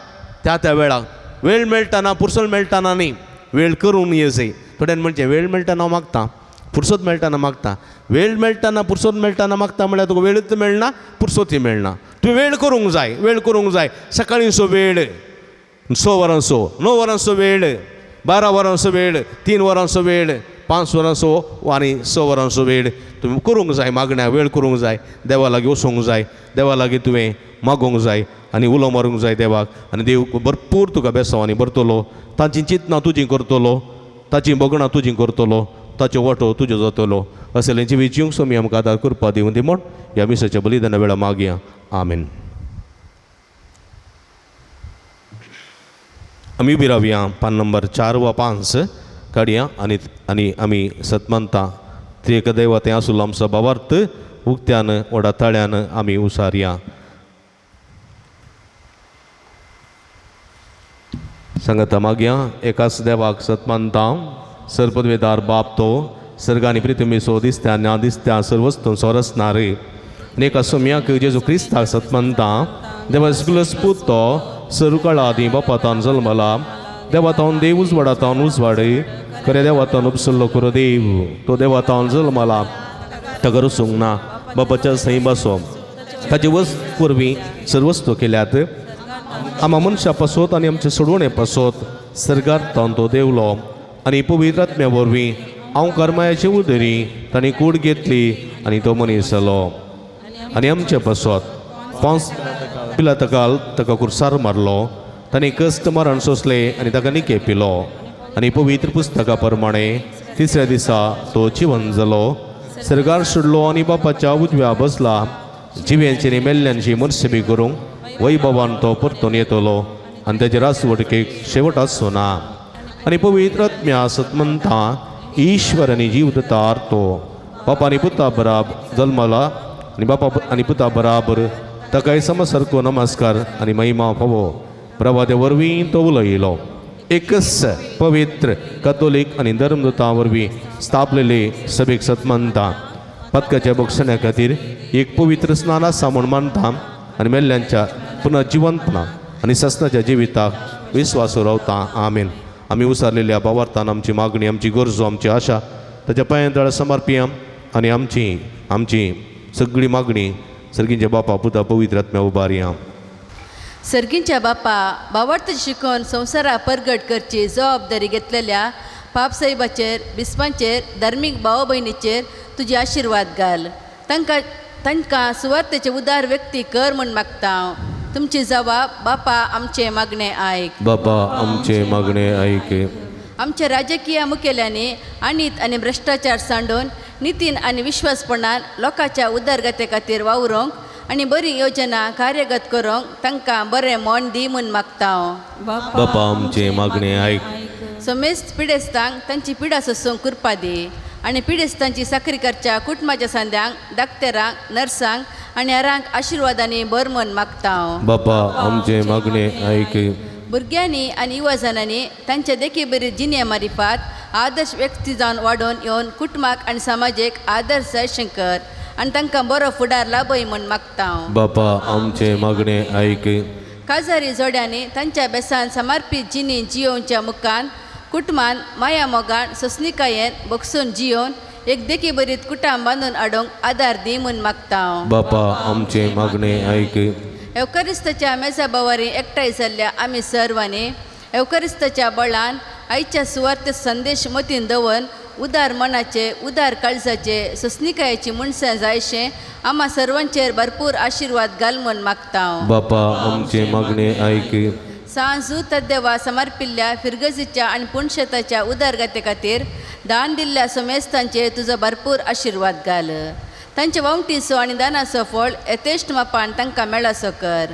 त्या त्या वेळाक वेळ मेळटना, पुरसत मेळटना न्ही, वेळ करून येजय. थोड्यान म्हणचें वेळ मेळटना हांव मागता, पुरसत मेळटना मागता. वेळ मेळटना पुरसत मेळटना मागता म्हळ्यार तुका वेळूच मेळना, पुरसोतूय मेळना. तुवें वेळ करूंक जाय, वेळ करूंक जाय. सकाळींचो वेळ 6 वरांचो, 9 वरांचो वेळ, 12 वरांचो वेळ, 3 वरांचो वेळ, 5 वरांचो आनी 6 वरांचो वेळ तुमी करूंक जाय. मागण्या वेळ करूंक जाय, देवा लागीं वचूंक जाय, देवा लागीं तुवें मागूंक जाय आनी उलो मारूंक जाय देवाक. आनी देव भरपूर तुका बेसांवांनी भरतलो, तांची चिंतनां तुजी करतलो, ताचीं भोगणां तुजी करतलो, ताच्यो वांटो तुज्यो जातलो. असलें जिवीत जिवंक सोमी आमकां आदार करपा दिवं दी म्हूण ह्या मिसाच्या बलिदाना वेळार मागया. आमेन. आमी उबी रावया, पान नंबर 4 वा 5 काडया आनी आनी आमी सतमानता त्रिएक दैव तें आसुल्लो आमचो भावार्थ उक्त्यान व्हडा ताळ्यान आमी उसारया. सांगता मागया एकाच देवाक सतमानता, सर्पदवेदार बाप तो सर्ग आनी पृथ्वीचो दिसत्या ना दिसत्या सर्वस्तूं संरचणार आनी एका सोम्याक जेजू क्रिस्ताक सतमानता, देवा सगळोच पूत तो सर्वकाळा आदीं बापातान जल्मला, देवातावन देव उजवाडातावन उजवाड, खऱ्या देवातावन उपसल्लो खरो देव, तो देवातावन जल्मला, ताका रसूंक ना, बापाच्या सैबासो ताचे वस्त वरवीं सर्वस्तू केल्यात, आमा मनशा पासत आनी आमचे सोडवणे पासत सर्गार तावन तो देवलो आनी पवित्र आत्म्या वरवीं हांव कर्मायाचे उदरी तांणी कूड घेतली आनी तो मनीस जालो आनी आमचे पासत 5 पिलातकाल ताका कुर्सार मारलो, ताणें कश्ट मरण सोंसले आनी ताका निके पिलो आनी पवित्र पुस्तका प्रमाणे तिसऱ्या दिसा तो जिवन जालो, सर्गार सोडलो आनी बापाच्या उजव्या बसला, जिव्यांची आनी मेल्ल्यांची मर्सबी करूंक वैभवान तो परतून येतलो. आनी ताचे रासवटकेक शेवट आसचो ना. आनी पवित्र आत्म्या सतमंता ईश्वर आनी जीव दता तो बापा आनी पुता बराबर जल्मला आनी बापा आनी पुता बराबर ताकाय समसारको नमस्कार आनी महिमा फावो. प्रवाद्या वरवीं तो उलयलो. एकच पवित्र कतोलीक आनी धर्मदूता वरवीं स्थापलेले सभेक सतमानता. पदकाच्या बक्षण्या खातीर एक पवित्र स्नान आसा म्हूण मानता आनी मेल्ल्यांच्या पुनर्जिवंतपणा आनी ससनाच्या जिविताक विस्वास रावता. आमेन. आमी उसारलेल्या भावार्थान आमची मागणी, आमची गरजो, आमची आशा ताच्या पांयां तळा समर्पिया आनी आमची आमची सगळी मागणी सर्गींच्या बापा पुता पवित्र आत्म्या उबारया. सर्गींच्या बापा, बावार्थ शिकोवन संवसारा परगट करची जबाबदारी घेतलेल्या पापसाहेबाचेर, बिस्पांचेर, धार्मीक भाव भयणीचेर तुजे आशिर्वाद घाल. तांकां तांकां सुवार्थेचे उदार व्यक्ती कर म्हूण मागता हांव. तुमची जबाब बापा आमचें मागणें आयक. बापा आमचें मागणें आयक. आमच्या राजकीय मुखेल्यांनी आणीत आनी भ्रश्टाचार सांडून नितीन आनी विश्वासपणान लोकांच्या उदरगते खातीर वावरूंक आनी बरी योजना कार्यगत करूंक तांकां बरें मन दी म्हूण मागता हांव. बापा आमचें मागणें आयक. समेस्त पिडेस्तांक तांची पिडा सोसूंक कृपा दी आनी पिडेस्तांची साकरी करच्या कुटुंबाच्या सांद्यांक, डाक्टरांक, नर्सांक आनी हेरांक आशिर्वादांनी भर म्हूण मागता हांव. बापा आमचें मागणें आयक. भुरग्यांनी आनी युवा जाणांनी तांच्या देखी बरी जिणे मारिफात आदर्श व्यक्ती जावन वाडोवन येवन कुटुंबाक आनी समाजेक आदर्श जयशंकर आनी तांकां बरो फुडार लाभय म्हूण मागता हांव. बापा आमचें मागणें आयक. काजारी जोड्यांनी तांच्या बेसान समर्पीत जिणी जियोवच्या मुखान कुटुंबान माया मोगान सोंसणिकायेन बगसून जियोवन एक देखी बरीत कुटाम बांदून हाडूंक आदार दी म्हूण मागता हांव. बापा आमचें मागणें आयक. एवकरिस्ताच्या मेजा बवारी एकठांय जाल्ल्या आमी सर्वांनी एवकरिस्ताच्या बळान आयच्या सुवार्थ संदेश मतीन दवरून उदार मनाचे, उदार काळजाचे, सोंसणिकायेची मनशां जायशें आमा सर्वांचेर भरपूर आशिर्वाद घाल म्हूण मागता हांव. बापा आमचें मागणें आयक. सांजू तद्देवा समर्पिल्ल्या फिरगजीच्या आनी पुणशेताच्या उदरगते खातीर दान दिल्ल्या समेस्तांचेर तुजो भरपूर आशिर्वाद घाल. तांचे वावटीचो आनी दानाचो फळ यथेश्ट मापान तांकां मेळासो कर.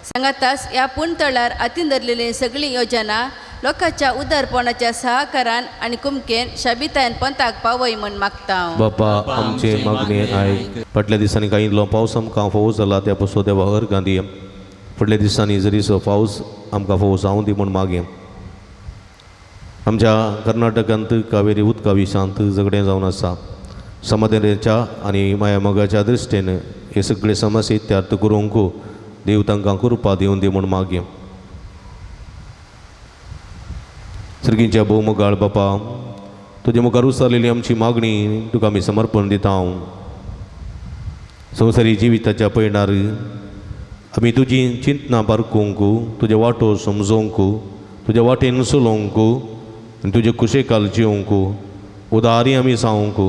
सांगातास ह्या पुणतळार हातीन धरलेली सगळीं योजना लोकांच्या उदारपणाच्या सहकारान आनी कुमकेन शाबितायन पंथाक पावय म्हूण मागता हांव. बापा आमचें मागणें आयक. फाटल्या दिसांनी कांय इल्लो पावस आमकां फावो जाला त्या पसो देवा हर गांधी. फुडल्या दिसांनी जरीसो पावस आमकां फावो जावं दी म्हूण मागें. आमच्या कर्नाटकांत कावेरी उदका विशांत झगडें जावन आसा. समाधानाच्या आनी माया मोगाच्या दृश्टीन हे सगळे समस्या इत्यार्थ करूंक देव तांकां कृपा दिवन दी म्हूण मागें. सर्गींच्या भोवमोगाळ बापा, तुजे मुखार उसारलेली आमची मागणी तुका आमी समर्पण दिता. हांव संवसारी जिविताच्या पयणार आमी तुजी चिंतनां पारखूंक, तुजे वाटो समजोवंक, तुज्या वाटेन चलोवंक आनी तुजे कुशेकाल जिवंक उदारी आमी जावंक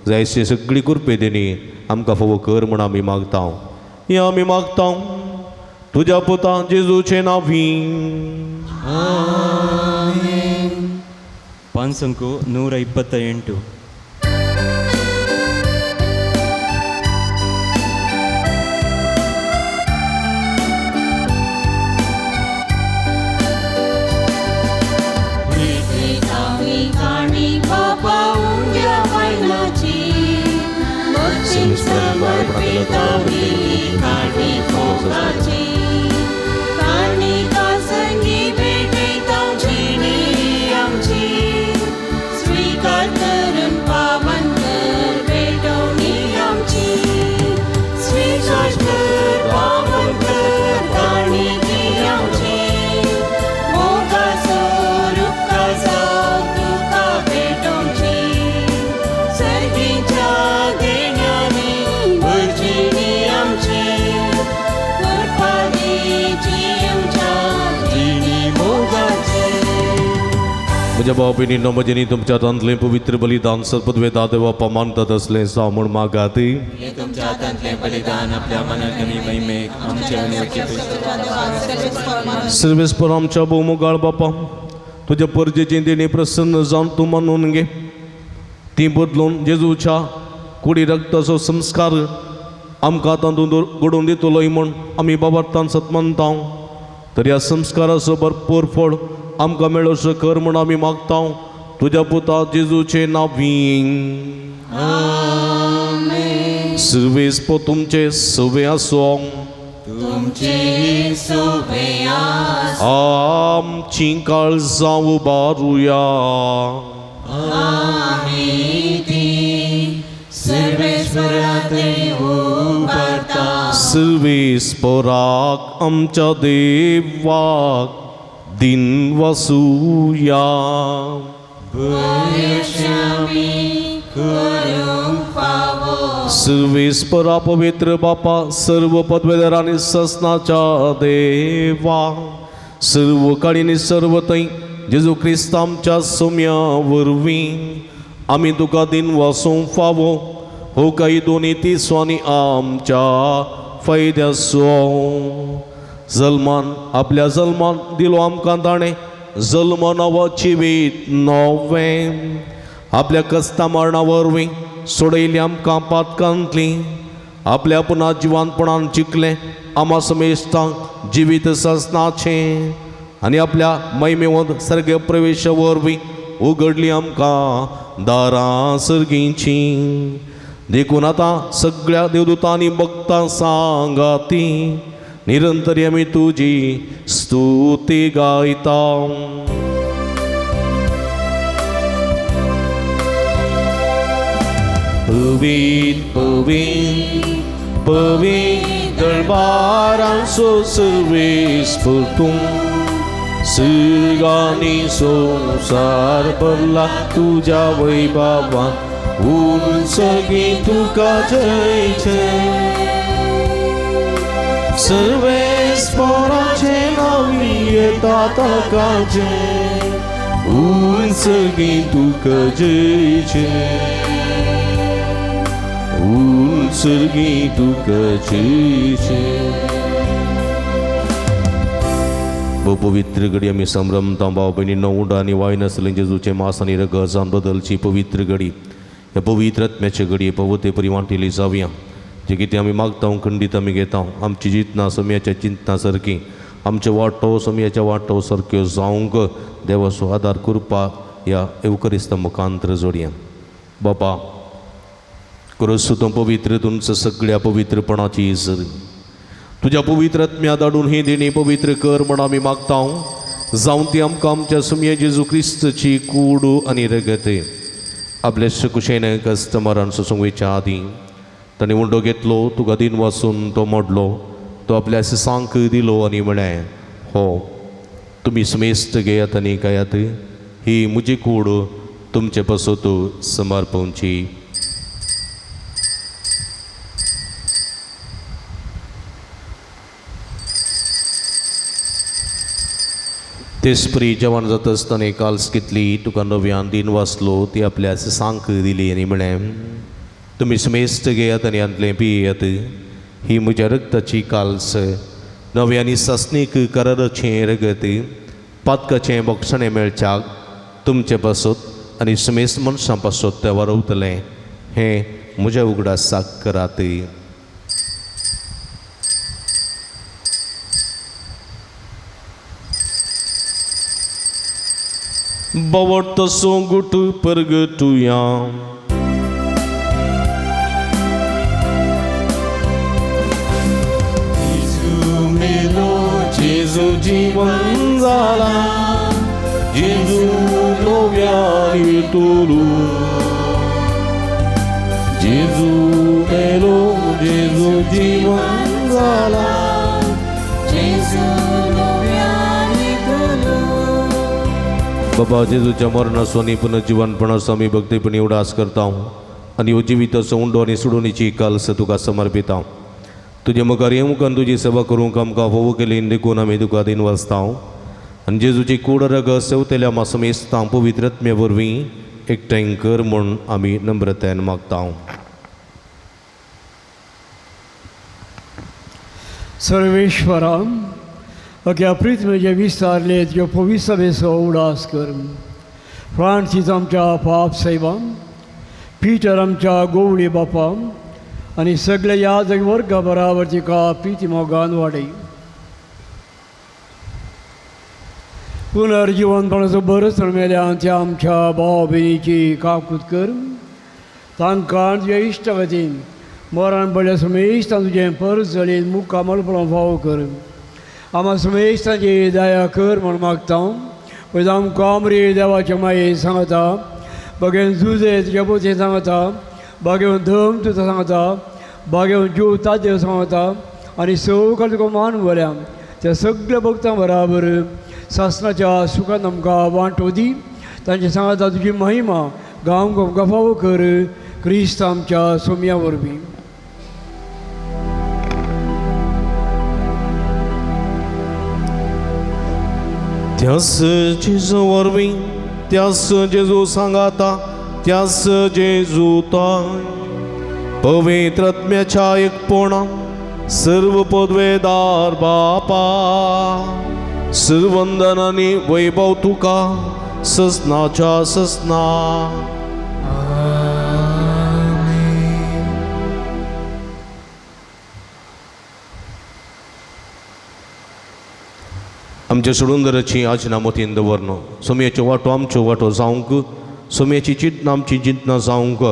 जायशी सगळी कृपे दिनी आमकां फावो कर म्हूण आमी मागता. हें आमी मागता तुज्या पुता जेजूचे नांवी. ಪಾನ್ಸಂಕು 128. म्हज्या भाव भयणींनो, म्हजें तुमच्या हातांतलें पवित्र बलिदान सदपदवेता देवा मानतात असलें जावं म्हूण मागात. तुमच्या हातांतलें बलिदान आपल्या मनाक आनी महिमेक आमचे आनी सर्वेस्पर आमच्या भोवमोगाळ बापा, तुज्या परजेची देणी प्रसन्न जावन तूं मानून घे. ती बदलून जेजूच्या कुडी रक्ताचो संस्कार आमकां तातूंत घडोवन दितलोय म्हूण आमी बाबार्थान सतमानता. तर ह्या संस्काराचो भरपूर फळ आमकां मेळोसो कर म्हूण आमी मागता तुज्या पुता जेजूचे नांवी. सुर्वेस पो तुमचे सवे आसो. आमची काळजां उबारुया. सर्वेस्पराक आमच्या देवाक दिन वसुया. सर्वेस्परा पवित्र बापा, सर्व पदवेदार आनी ससनाच्या देवा, सर्व काळी सर्व थंय जेजू क्रिस्त आमच्या सोम्या वरवीं आमी तुका दिन वासूंक फावो हो काही दोनी तिसवांनी आमच्या फायद्याचो. जल्मान आपल्या जल्मान दिलो आमकां ताणें जल्म नवो जिवीत नवें, आपल्या कस्ता मरणा वरवीं सोडयली आमकां पातकांतली, आपल्या पुना जिवानपणान जिखलें आमा समेस्तांक जिवीत ससनाचें, आनी आपल्या महिमेवंत सर्ग प्रवेशा वरवीं उगडली आमकां दारां सर्गींची. देखून आतां सगळ्या देवदूतांनी भक्तां सांगाती निरंतर आमी तुजी स्तुती गायता. पवीत पवीत पवीत दरबारांचो सर्वेस्पर तूं, सर्गांनी संवसार भरला तुज्या वैभवान, उंचगी तुका जय जय. सर्वेस्पराचे नांवी येता ताका जय, उंचगी तुका जय जय, उंचगी तुका जय जय. पवित्र घडी आमी संभ्रमता भाव भयणींनो, उंडो आनी वायन आसलें जेजूचें मास आनी रगत बदलची पवित्र घडी, ह्या पवित्र आत्म्याचे घडये पवते परी वांटिली जावया. जे कितें आमी मागता खंडीत आमी घेता, आमची चिंतना समयाच्या चिंतना सारकी, आमचे वाटो समयाच्या वाटो सारक्यो जावंक देवाचो आदार कृपा ह्या एवकरिस्त मुखांतर जोडया. बापा क्रोस तूं पवित्र, तुमचं सगळ्या पवित्रपणाची सर तुज्या पवित्र आत्म्या धाडून ही देणी पवित्र कर म्हण आमी मागता. जावं ती आमकां आमच्या सुमये जेजू क्रिस्तची कूड आनी रगत. आपल्या सुकुशेन कस्टमरान सोसूंक आदीं ताणें उंडो घेतलो, तुका दिन वासून तो मोडलो, तो आपल्या सांक दिलो आनी म्हळें, हो तुमी समेस्त घेयात आनी खायात, ही म्हजी कूड तुमचे पासत समर्पणची. तेसपरी जेवण जाता आसतना काल्स घेतली, तुका नव्यान दिन वाचलो, ती आपल्या सांक दिली आनी म्हळें, तुमी समेस्त घेयात आनी हांतलें पियेयात, ही म्हज्या रक्ताची काल्स, नव्या आनी सासणीक कराराचें रगत, पातकाचें बोगसणें मेळच्याक तुमचे पासत आनी समेस्त मनशां पासत तें वारवतलें, हें म्हज्या उगडासाक करात. बवट सोंगुट परगटुया. जेजू मेलो, जेजू जीवन जाला, जेजू नव्यान तोलू, जेजू मेलो, जेजू जीवन जाला, जेजू नव्यान तोलू. बाबा जेजूच्या मरणाचो आनी पुनर्जिवनपणाचो आमी भक्तीपणी उडास करता आनी हो जिविताचो उंडो आनी सोडोवणेची काल्स तुका समर्पिता. तुजे मुखार येवंक आनी तुजी सेवा करूंक आमकां फोव केली देखून आमी तुका दिन वाचता आनी जेजूची कूड रगत सेवतेल्या मासमेस्तां पवित्र आत्म्या वरवीं एकठांय कर म्हूण आमी नम्रतायेन मागता. सर्वेश्वरा, अख्या पृथ्वीचे विस्तारले त्यो पविसभेचो उडास कर. फ्रांसीस आमच्या पाप सायबा, पिटर आमच्या गोवळी बापा आनी सगळे याजक वर्गा बराबर तिका प्रिती मोगान वाडय. पुनर्जिवनपणाचो बरोच मेल्या त्या आमच्या भाव भयणीची काकूत कर. तांकां तुज्या इश्टागतीन मरण पडल्या समेस्तान तुजें परत जळीन मुखामलपणां फावो कर. आमा समेस्तांची दया कर म्हूण मागता. पयलीं आमकां आमरी देवाच्या माये सांगता, बागेवन जुजे तुज्या पोते सांगता, बागेवन धम तुजा सांगता, बागेवन जीव तादेव सांगता आनी सगळं तुका मान बऱ्या त्या सगळ्या भक्तां बराबर सासनाच्या सुखान आमकां वांटो दी. तांचे सांगता तुजी महिमा गांव आमकां फावो कर क्रिस्त आमच्या सोम्या वरवीं. त्यास जेजू वरवीं, त्यास जेजू सांगाता, त्यास जेजू ताय पवित्र आत्म्याच्या एकपणा सर्व पदवेदार बापा सर्वंदन आनी वैभव तुका ससनाच्या ससना. आमच्या सोडून आजना मतीन दवरनो सोमयेच्यो वाटो आमच्यो वाटो जावंक, सोमयेची चिंतना आमची चिंतना जावंक,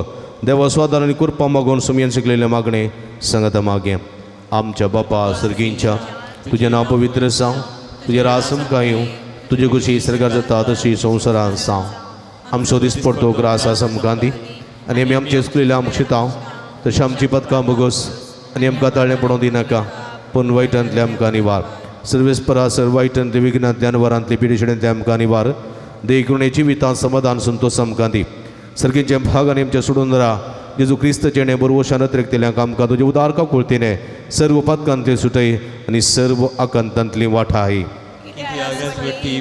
देवा स्वादार आनी कृपा मागून सोमयेन शिकलेलें मागणें सांगता मागें. आमच्या बापा सर्गींच्या तुजें नांव पवित्र जावं, तुजें रास आमकां येवं, तुजे खुशी सर्गार जाता तशी संवसारान जावं. आमचो दिसपडतो ग्रास आसा आमकां दी आनी आमी आमचे चुकलेले आमकां शितांव तशें आमची पदकां भोगोस आनी आमकां ताळें पडोवंक दिनाका पूण वायटांतलें आमकां निवार. सर्वेस्परा सर वायटांतले विघ्नांतल्यान वरांतले पिडेशिड्यांतले आमकां निवार. देखुणे जिवितांत समाधान संतोष आमकां दी. सर्गींचे भाग आनी आमच्या सोडून राव जेजू क्रिस्तचें बरवशान अतिरिक्तल्यांक आमकां तुजे उदार काकुळतीने सर्व पदकांतले सुटय आनी सर्व आकांतांतली वाठाय.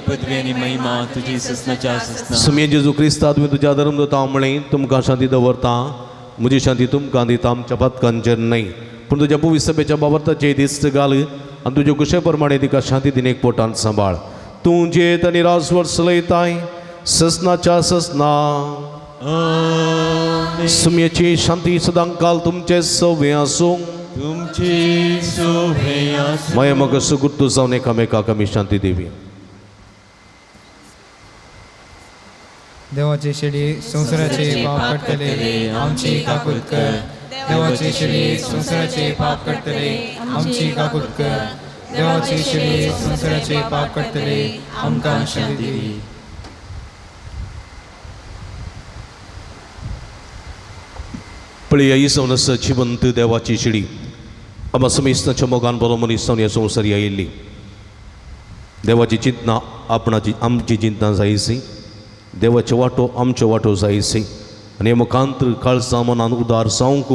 पदवी आनी महिमा तुजी ससनाच्या ससना. सुमये जेजू क्रिस्ता तुवें तुज्या धर्म दवरता म्हळें तुमकां शांती दवरता, म्हजी शांती तुमकां दिता, आमच्या पदकांचेर न्हय पूण तुज्या पवित्र सभेच्या बाबताचे दिस्त घाल आनी तुजे कुशे प्रमाणे तिका शांती दिनेक पोटान सांबाळ. तूं जेत आनी राजवट चलयताय ससनाच्या ससना. सुमयेची शांती सदांकाल तुमचे सवे आसूं. तुमची सोवे आसूं. माया मग सुगुर्तू जावन एकामेकाक आमी शांती दिवी. देवाचे शेळी संवसाराचे पाप काडटले आमची काकूत कर. देवाचे शेळी संवसाराचे पाप काडटले आमची काकूत कर. देवाचे शेळी संवसाराचे पाप काडटले आमकां शांती दी. पळया ही आसा जिवंत देवाची शिडी आमा समेस्ताच्या मोगान बरो मनीस जावन ह्या संवसारी आयिल्ली. देवाची चिंतना आपणाची आमची चिंतना जायसी, देवाच्यो वाटो आमच्यो वाटो जायसी आनी मुखांत काळजा मनान उदार जावंक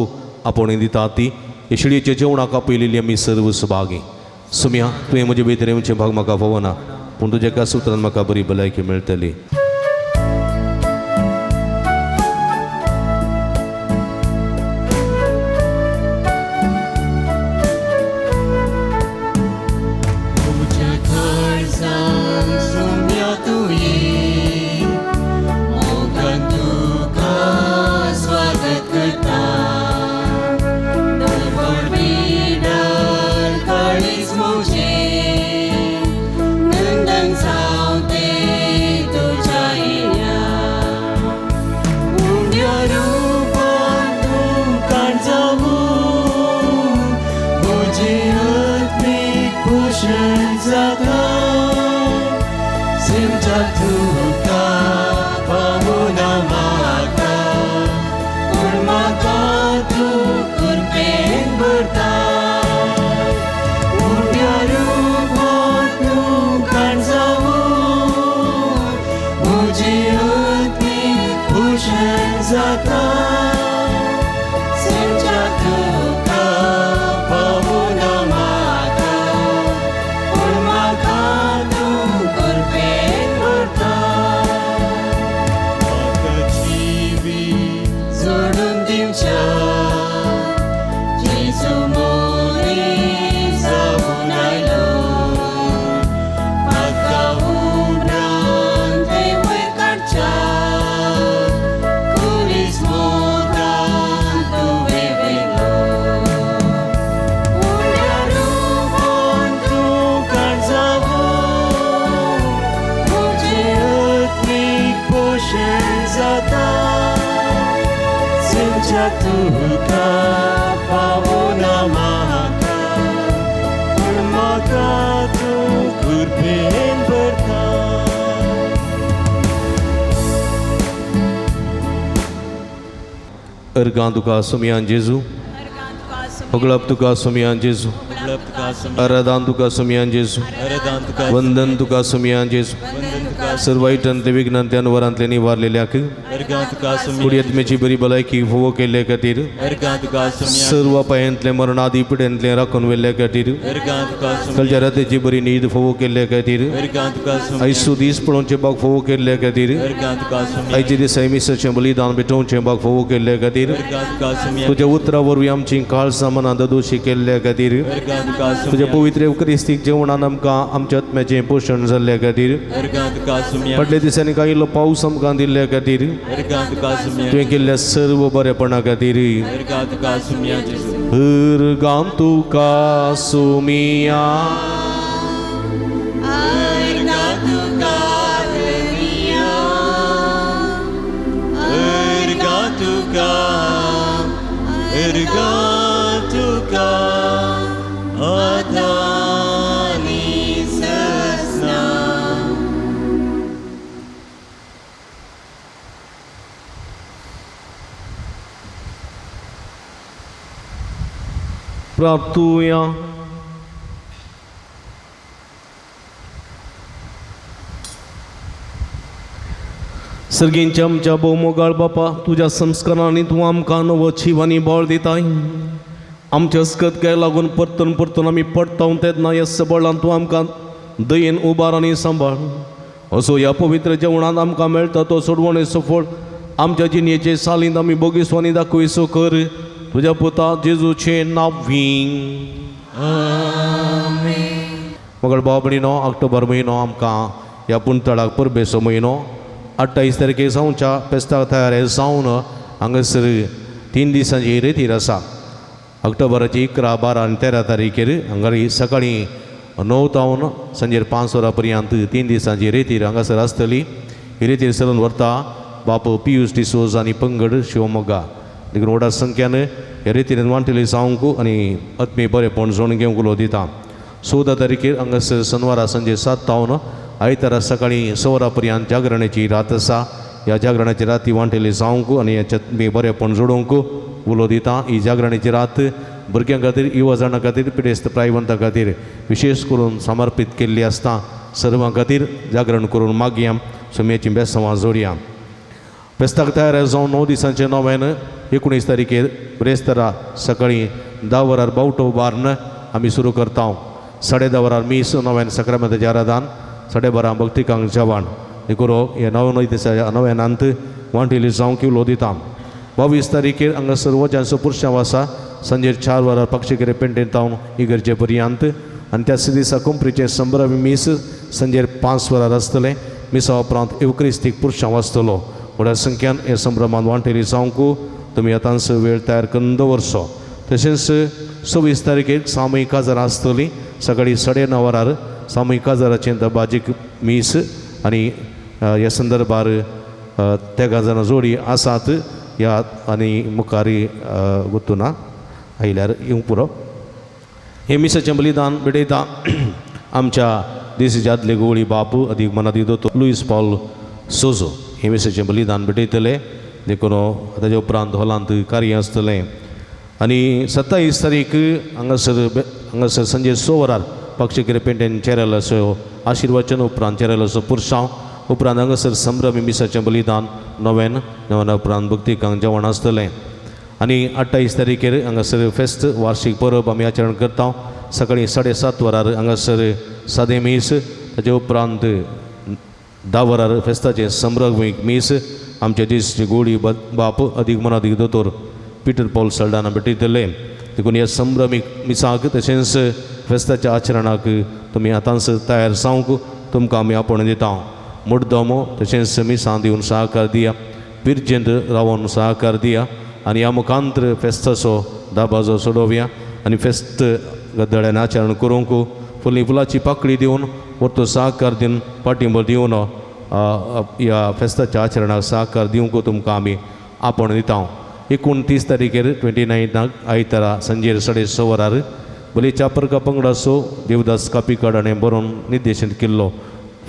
आपोवणें दिता ती हे शिडयेच्या जेवणाक आपयलेली आमी सर्व सभागी. सुम्या तुवें म्हजे भितर येवचें भाग म्हाका फावना पूण तुज्या एका सुत्रान म्हाका बरी भलायकी मेळटली. तूं कुरपेन भरता. मजा तुका पावना म्हाका पूण म्हाका तूं कृपेन भरता. अर्गां तुका सोमयान जेजू, होगळप तुका सोमयान जेजू, आराधन तुका सोमयान जेजू, वंदन तुका सोमयान जेजू. सर्व वायटांतले विघ्नांतले अनवरांतले निवारलेल्याक कुडयेतमेची बरी भलायकी फोवो केल्ले खातीर, सर्व पायांतले मरणादी पिड्यांतले राखून व्हेल्ल्या खातीर, कलच्या रातीची बरी न्हीद फोवो केल्ले खातीर, आयसू दीस पळोवचे बाग फोवो केल्ले खातीर, आयचे दिसा मिसाचें बलिदान भेटोवचें बाग फोवो केल्ले खातीर, तुज्या उतरा वरवीं आमची काळसां मनां ददोशी केल्ल्या खातीर, तुज्या पवित्र क्रिस्तीक जेवणान आमकां आमच्या आत्म्याचें पोशण जाल्ल्या खातीर, फाटल्या दिसांनी कांय पावस आमकां दिल्ल्या खातीर, तुवें केल्ल्या सर्व बरेपणा खातीर अर्गां तुका सुमिया. अर्गां तुका आतां आनी सदना. प्राप्तुया. सर्गींच्या आमच्या भोवमोगाळ बापा, तुज्या संस्कारांनी तूं आमकां नवो जीव आनी बळ दिताय. आमच्या अस्कत लागून परतून परतून आमी पडटा तेन्ना ह्या सबळान तूं आमकां दयेन उबार आनी सांबाळ. असो ह्या पवित्र जेवणांत आमकां मेळटा तो सोडवणेचो फळ आमच्या जिणेचे सालींत आमी बोगीसो आनी दाखयसो कर तुज्या पुता जेजूचें नांव. मगळ भाव भयणीनो, ऑक्टोबर म्हयनो आमकां ह्या पुणतळाक परबेचो म्हयनो. 28 तारखे जावच्या फेस्ताक तयार जावन हांगासर 3 दिसांची रेतीर आसा. ऑक्टोबराची 11, 12 आनी 13 तारखेर हांगा सकाळीं 9 तावन सांजेर 5 वरां पर्यंत 3 दिसांची रेतीर हांगासर आसतली. ही रेतीर चलून व्हरता बाप पियूस डिसोज आनी पंगड शिवमोगा. देखून व्हडा संख्यान ह्या रेतीन वांटेली जावंक आनी आत्मीय बरेपण जोडून घेवंक उलो दिता. 14 तारखेर हांगासर शनवारा सांजे 7 तावन आयतारा सकाळीं 6 वरां पर्यंत जागरणाची रात आसा. ह्या जागरणाची राती वांटेली जावंक आनी ह्या बरेपण जोडूंक उलो दिता. ही जागरणाची रात भुरग्यां खातीर, युवा जाणां खातीर, पिडेस्त प्रायवंतां खातीर विशेष करून समर्पीत केल्ली आसता. सर्वां खातीर जागरण करून मागया, सोम्याची बेसांवां जोडया. फेस्ताक तयार जावन 9 दिसांचें नव्यान 19 तारखेर ब्रेस्तारा सकाळीं 10 वरार बावटो उबारून आमी सुरू करता. 10:30 वरार मीस, नव्यान सक्रामेंताचें आराधन, 12:30 भक्तिकांक जेवण. देखून ह्या 9 दिसा नव्यानांत वांटेली जावंक उलो दिता. 22 तारखेर हांगासर वजांचो पुरशांव आसा. सांजेर 4 वरार पक्षीकेरे पेंटेन तावन इगर्जे पर्यंत आनी त्याच दिसा कुंपरीचें संभ्रमी मीस सांजेर 5 वरार आसतलें. मिसा उपरांत येवक्रिस्तीक पुरशांव आसतलो. व्हडा संख्यान हे संभ्रमांत वांटेली जावंक तुमी आतांच वेळ तयार करून दवरचो. तशेंच 26 तारखेक सामूहीक काजारां आसतलीं. सकाळीं 9:30 वरार सामूहीक काजाराचें दबाजीक मीस आनी ह्या संदर्भार तेगां जाणां जोडी आसात ह्या आनी मुखार गुत्तुना आयल्यार येवंक पुरो. हे मिसाचें बलिदान भेटयता आमच्या देशाचे आदले गोवळी बाप अदीक मनादी दोतोर लुईस पावल सोजो. हे मिसाचें बलिदान भेटयतले. देखून ताजे उपरांत हॉलांत कार्य आसतलें. आनी 27 तारीख हांगासर सांजे 6 वरार पक्षकेरे पेंटेन चेरलाचो आशिर्वचन, उपरांत चेरलाचो पुरसांव, उपरांत हांगासर संभ्रमी मिसाचें बलिदान नव्यान नव्यान उपरांत भक्तिकांक जेवण आसतलें. आनी 28 तारखेर हांगासर फेस्त वार्षीक परब आमी आचरण करता. सकाळीं 7:30 वरार हांगासर सादें मीस, ताजे उपरांत 10 वरार फेस्ताचें संभ्रमीक मीस आमचे देशचे गोडी बाप अदीक मनादीक दोतोर पिटर पॉल सल्डाना भेटयतले. देखून ह्या संभ्रमीक मिसाक तशेंच फेस्ताच्या आचरणाक तुमी आतांच तयार जावंक तुमकां आमी आपोवणें दिता. मुड्डमो तशेंच मिसां दिवन सहकार दिया, पिर्जेंत रावोन सहकार दिया आनी ह्या मुखांतर फेस्ताचो दाबाजो सोडोवया आनी फेस्त गद्दळ्यान आचरण करूंक फुली फुलाची पाकळी दिवन परतो सहकार दिवन पाठिंबो दिवन ह्या फेस्ताच्या आचरणाक सहकार दिवंक तुमकां आमी आपोवणें दिता. 29 तारीखेर 29 आयतारा सांजेर 6:30 वरार बलीच्या परका पंगडाचो देवदास कापिकाड हाणें बरोवन निर्देशन केल्लो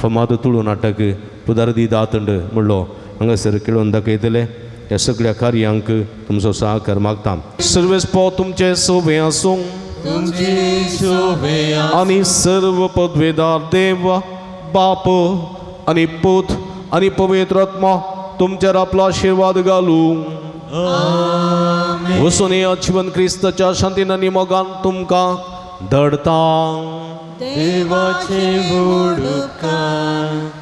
फमाद तुळू नाटक पुदारदी दातंड म्हणलो हांगासर खेळोवन दाखयतले. ह्या सगळ्या कार्यांक तुमचो सहकार मागता. सर्वेस पो तुमचे सोबे आसूं आनी सर्व पदवेदार देव बाप आनी पूत आनी पवित्र आत्मा तुमचेर आपलो आशिर्वाद घालूं. वसून या जिवन क्रिस्ताच्या शांतीन आनी मोगान तुमकां धडता. देवाचे व्हड उपकार.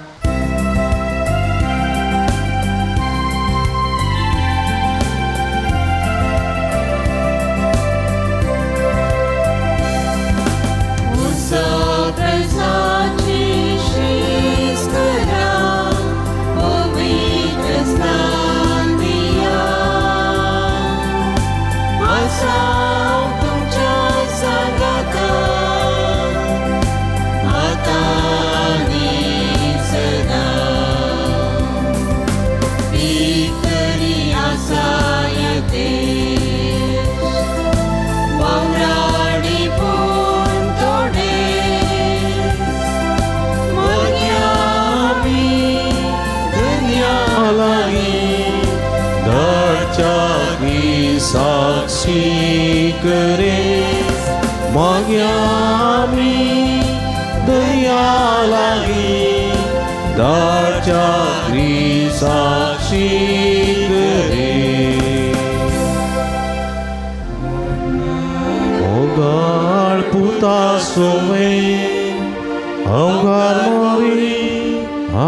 साक्षी करे माग्यामी दया लागी दाच्या साक्षी करे. मोगाळ पुता सोवे अवघार मारी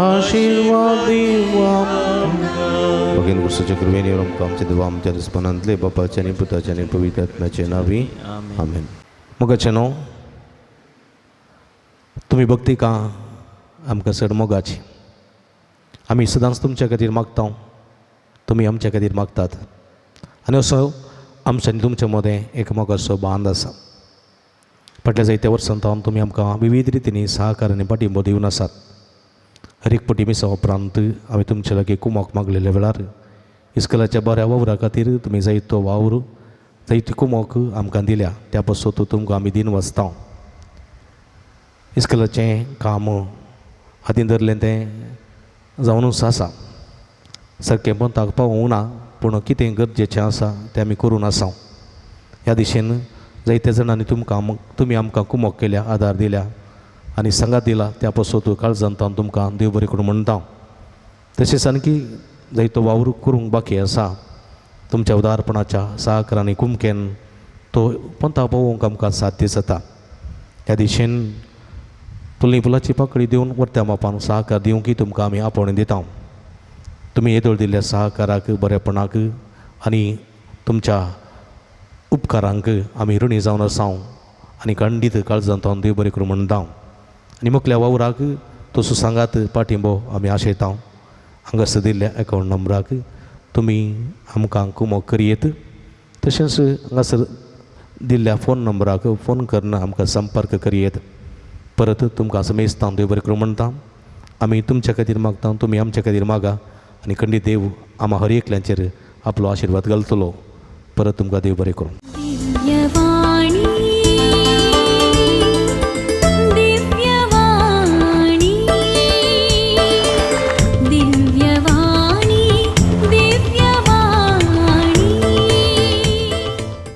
आशीर्वाद दिवा. भगीन गुरुसाच्या कृपेने आमकां आमच्या देवा आमच्या रिस्पनांतले बापाच्या आनी पुताच्या आनी पवित्र आत्म्याचे नांवी आमेन. मोगाचें न्हू तुमी भक्ती का आमकां चड मोगाची. आमी सदांच तुमच्या खातीर मागता, तुमी आमच्या खातीर मागतात आनी असो आमच्या आनी तुमच्या मदें एक मोगाचो बांद आसा. फाटल्या जायत्या वर्सां सावन तुमी आमकां विविध रितींनी सहकार आनी पाठिंबो दिवन आसात. हर एक पटी मिसा उपरांत आमी तुमच्या लागीं कुमोक मागलेल्या वेळार इस्कलाच्या बऱ्या वावरा खातीर तुमी जायतो वावर जायती कुमोक आमकां दिल्या, त्या पासून तुमकां आमी दिन वाचता. इस्कलाचें काम हातीन धरलें तें जावनूच आसा, सारकें पंताक पावूंक ना, पूण कितें गरजेचें आसा तें आमी करून आसा. ह्या दिशेन जायत्या जाणांनी तुमकां तुमी आमकां कुमोक केल्या, आदार दिल्या आनी सांगात दिला, त्या पासून काळजांत हांव तुमकां देव बरें करूं म्हणटा. तशेंच आणकी जायतो वावर करूंक बाकी आसा. तुमच्या उदारपणाच्या सहकार आनी कुमकेन तो पंता पावोवंक आमकां साध्य जाता. ह्या दिशेन तुली फुलाची पाकळी दिवन वर्त्या मापान सहकार दिवंक तुमकां आमी आपोवणें दिता. तुमी येदोळ दिल्ल्या सहकाराक, बरेपणाक आनी तुमच्या उपकारांक आमी ऋणी जावन आसा आनी खंडीत काळजांत हांव देव बरें करूं म्हणटा. आनी मुखल्या वावराक तसो सांगात पाठिंबो आमी आशयता. हांगासर दिल्ल्या एकावंट नंबराक तुमी आमकां कुमोक करयेत, तशेंच हांगासर दिल्ल्या फोन नंबराक फोन करून आमकां संपर्क करयेत. परत तुमकां समेस्तां देव बरें करूं म्हणटा. आमी तुमच्या खातीर मागता, तुमी आमच्या खातीर मागा आनी खंडीत देव आमा हर एकल्यांचेर आपलो आशिर्वाद घालतलो. परत तुमकां देव बरें करूं.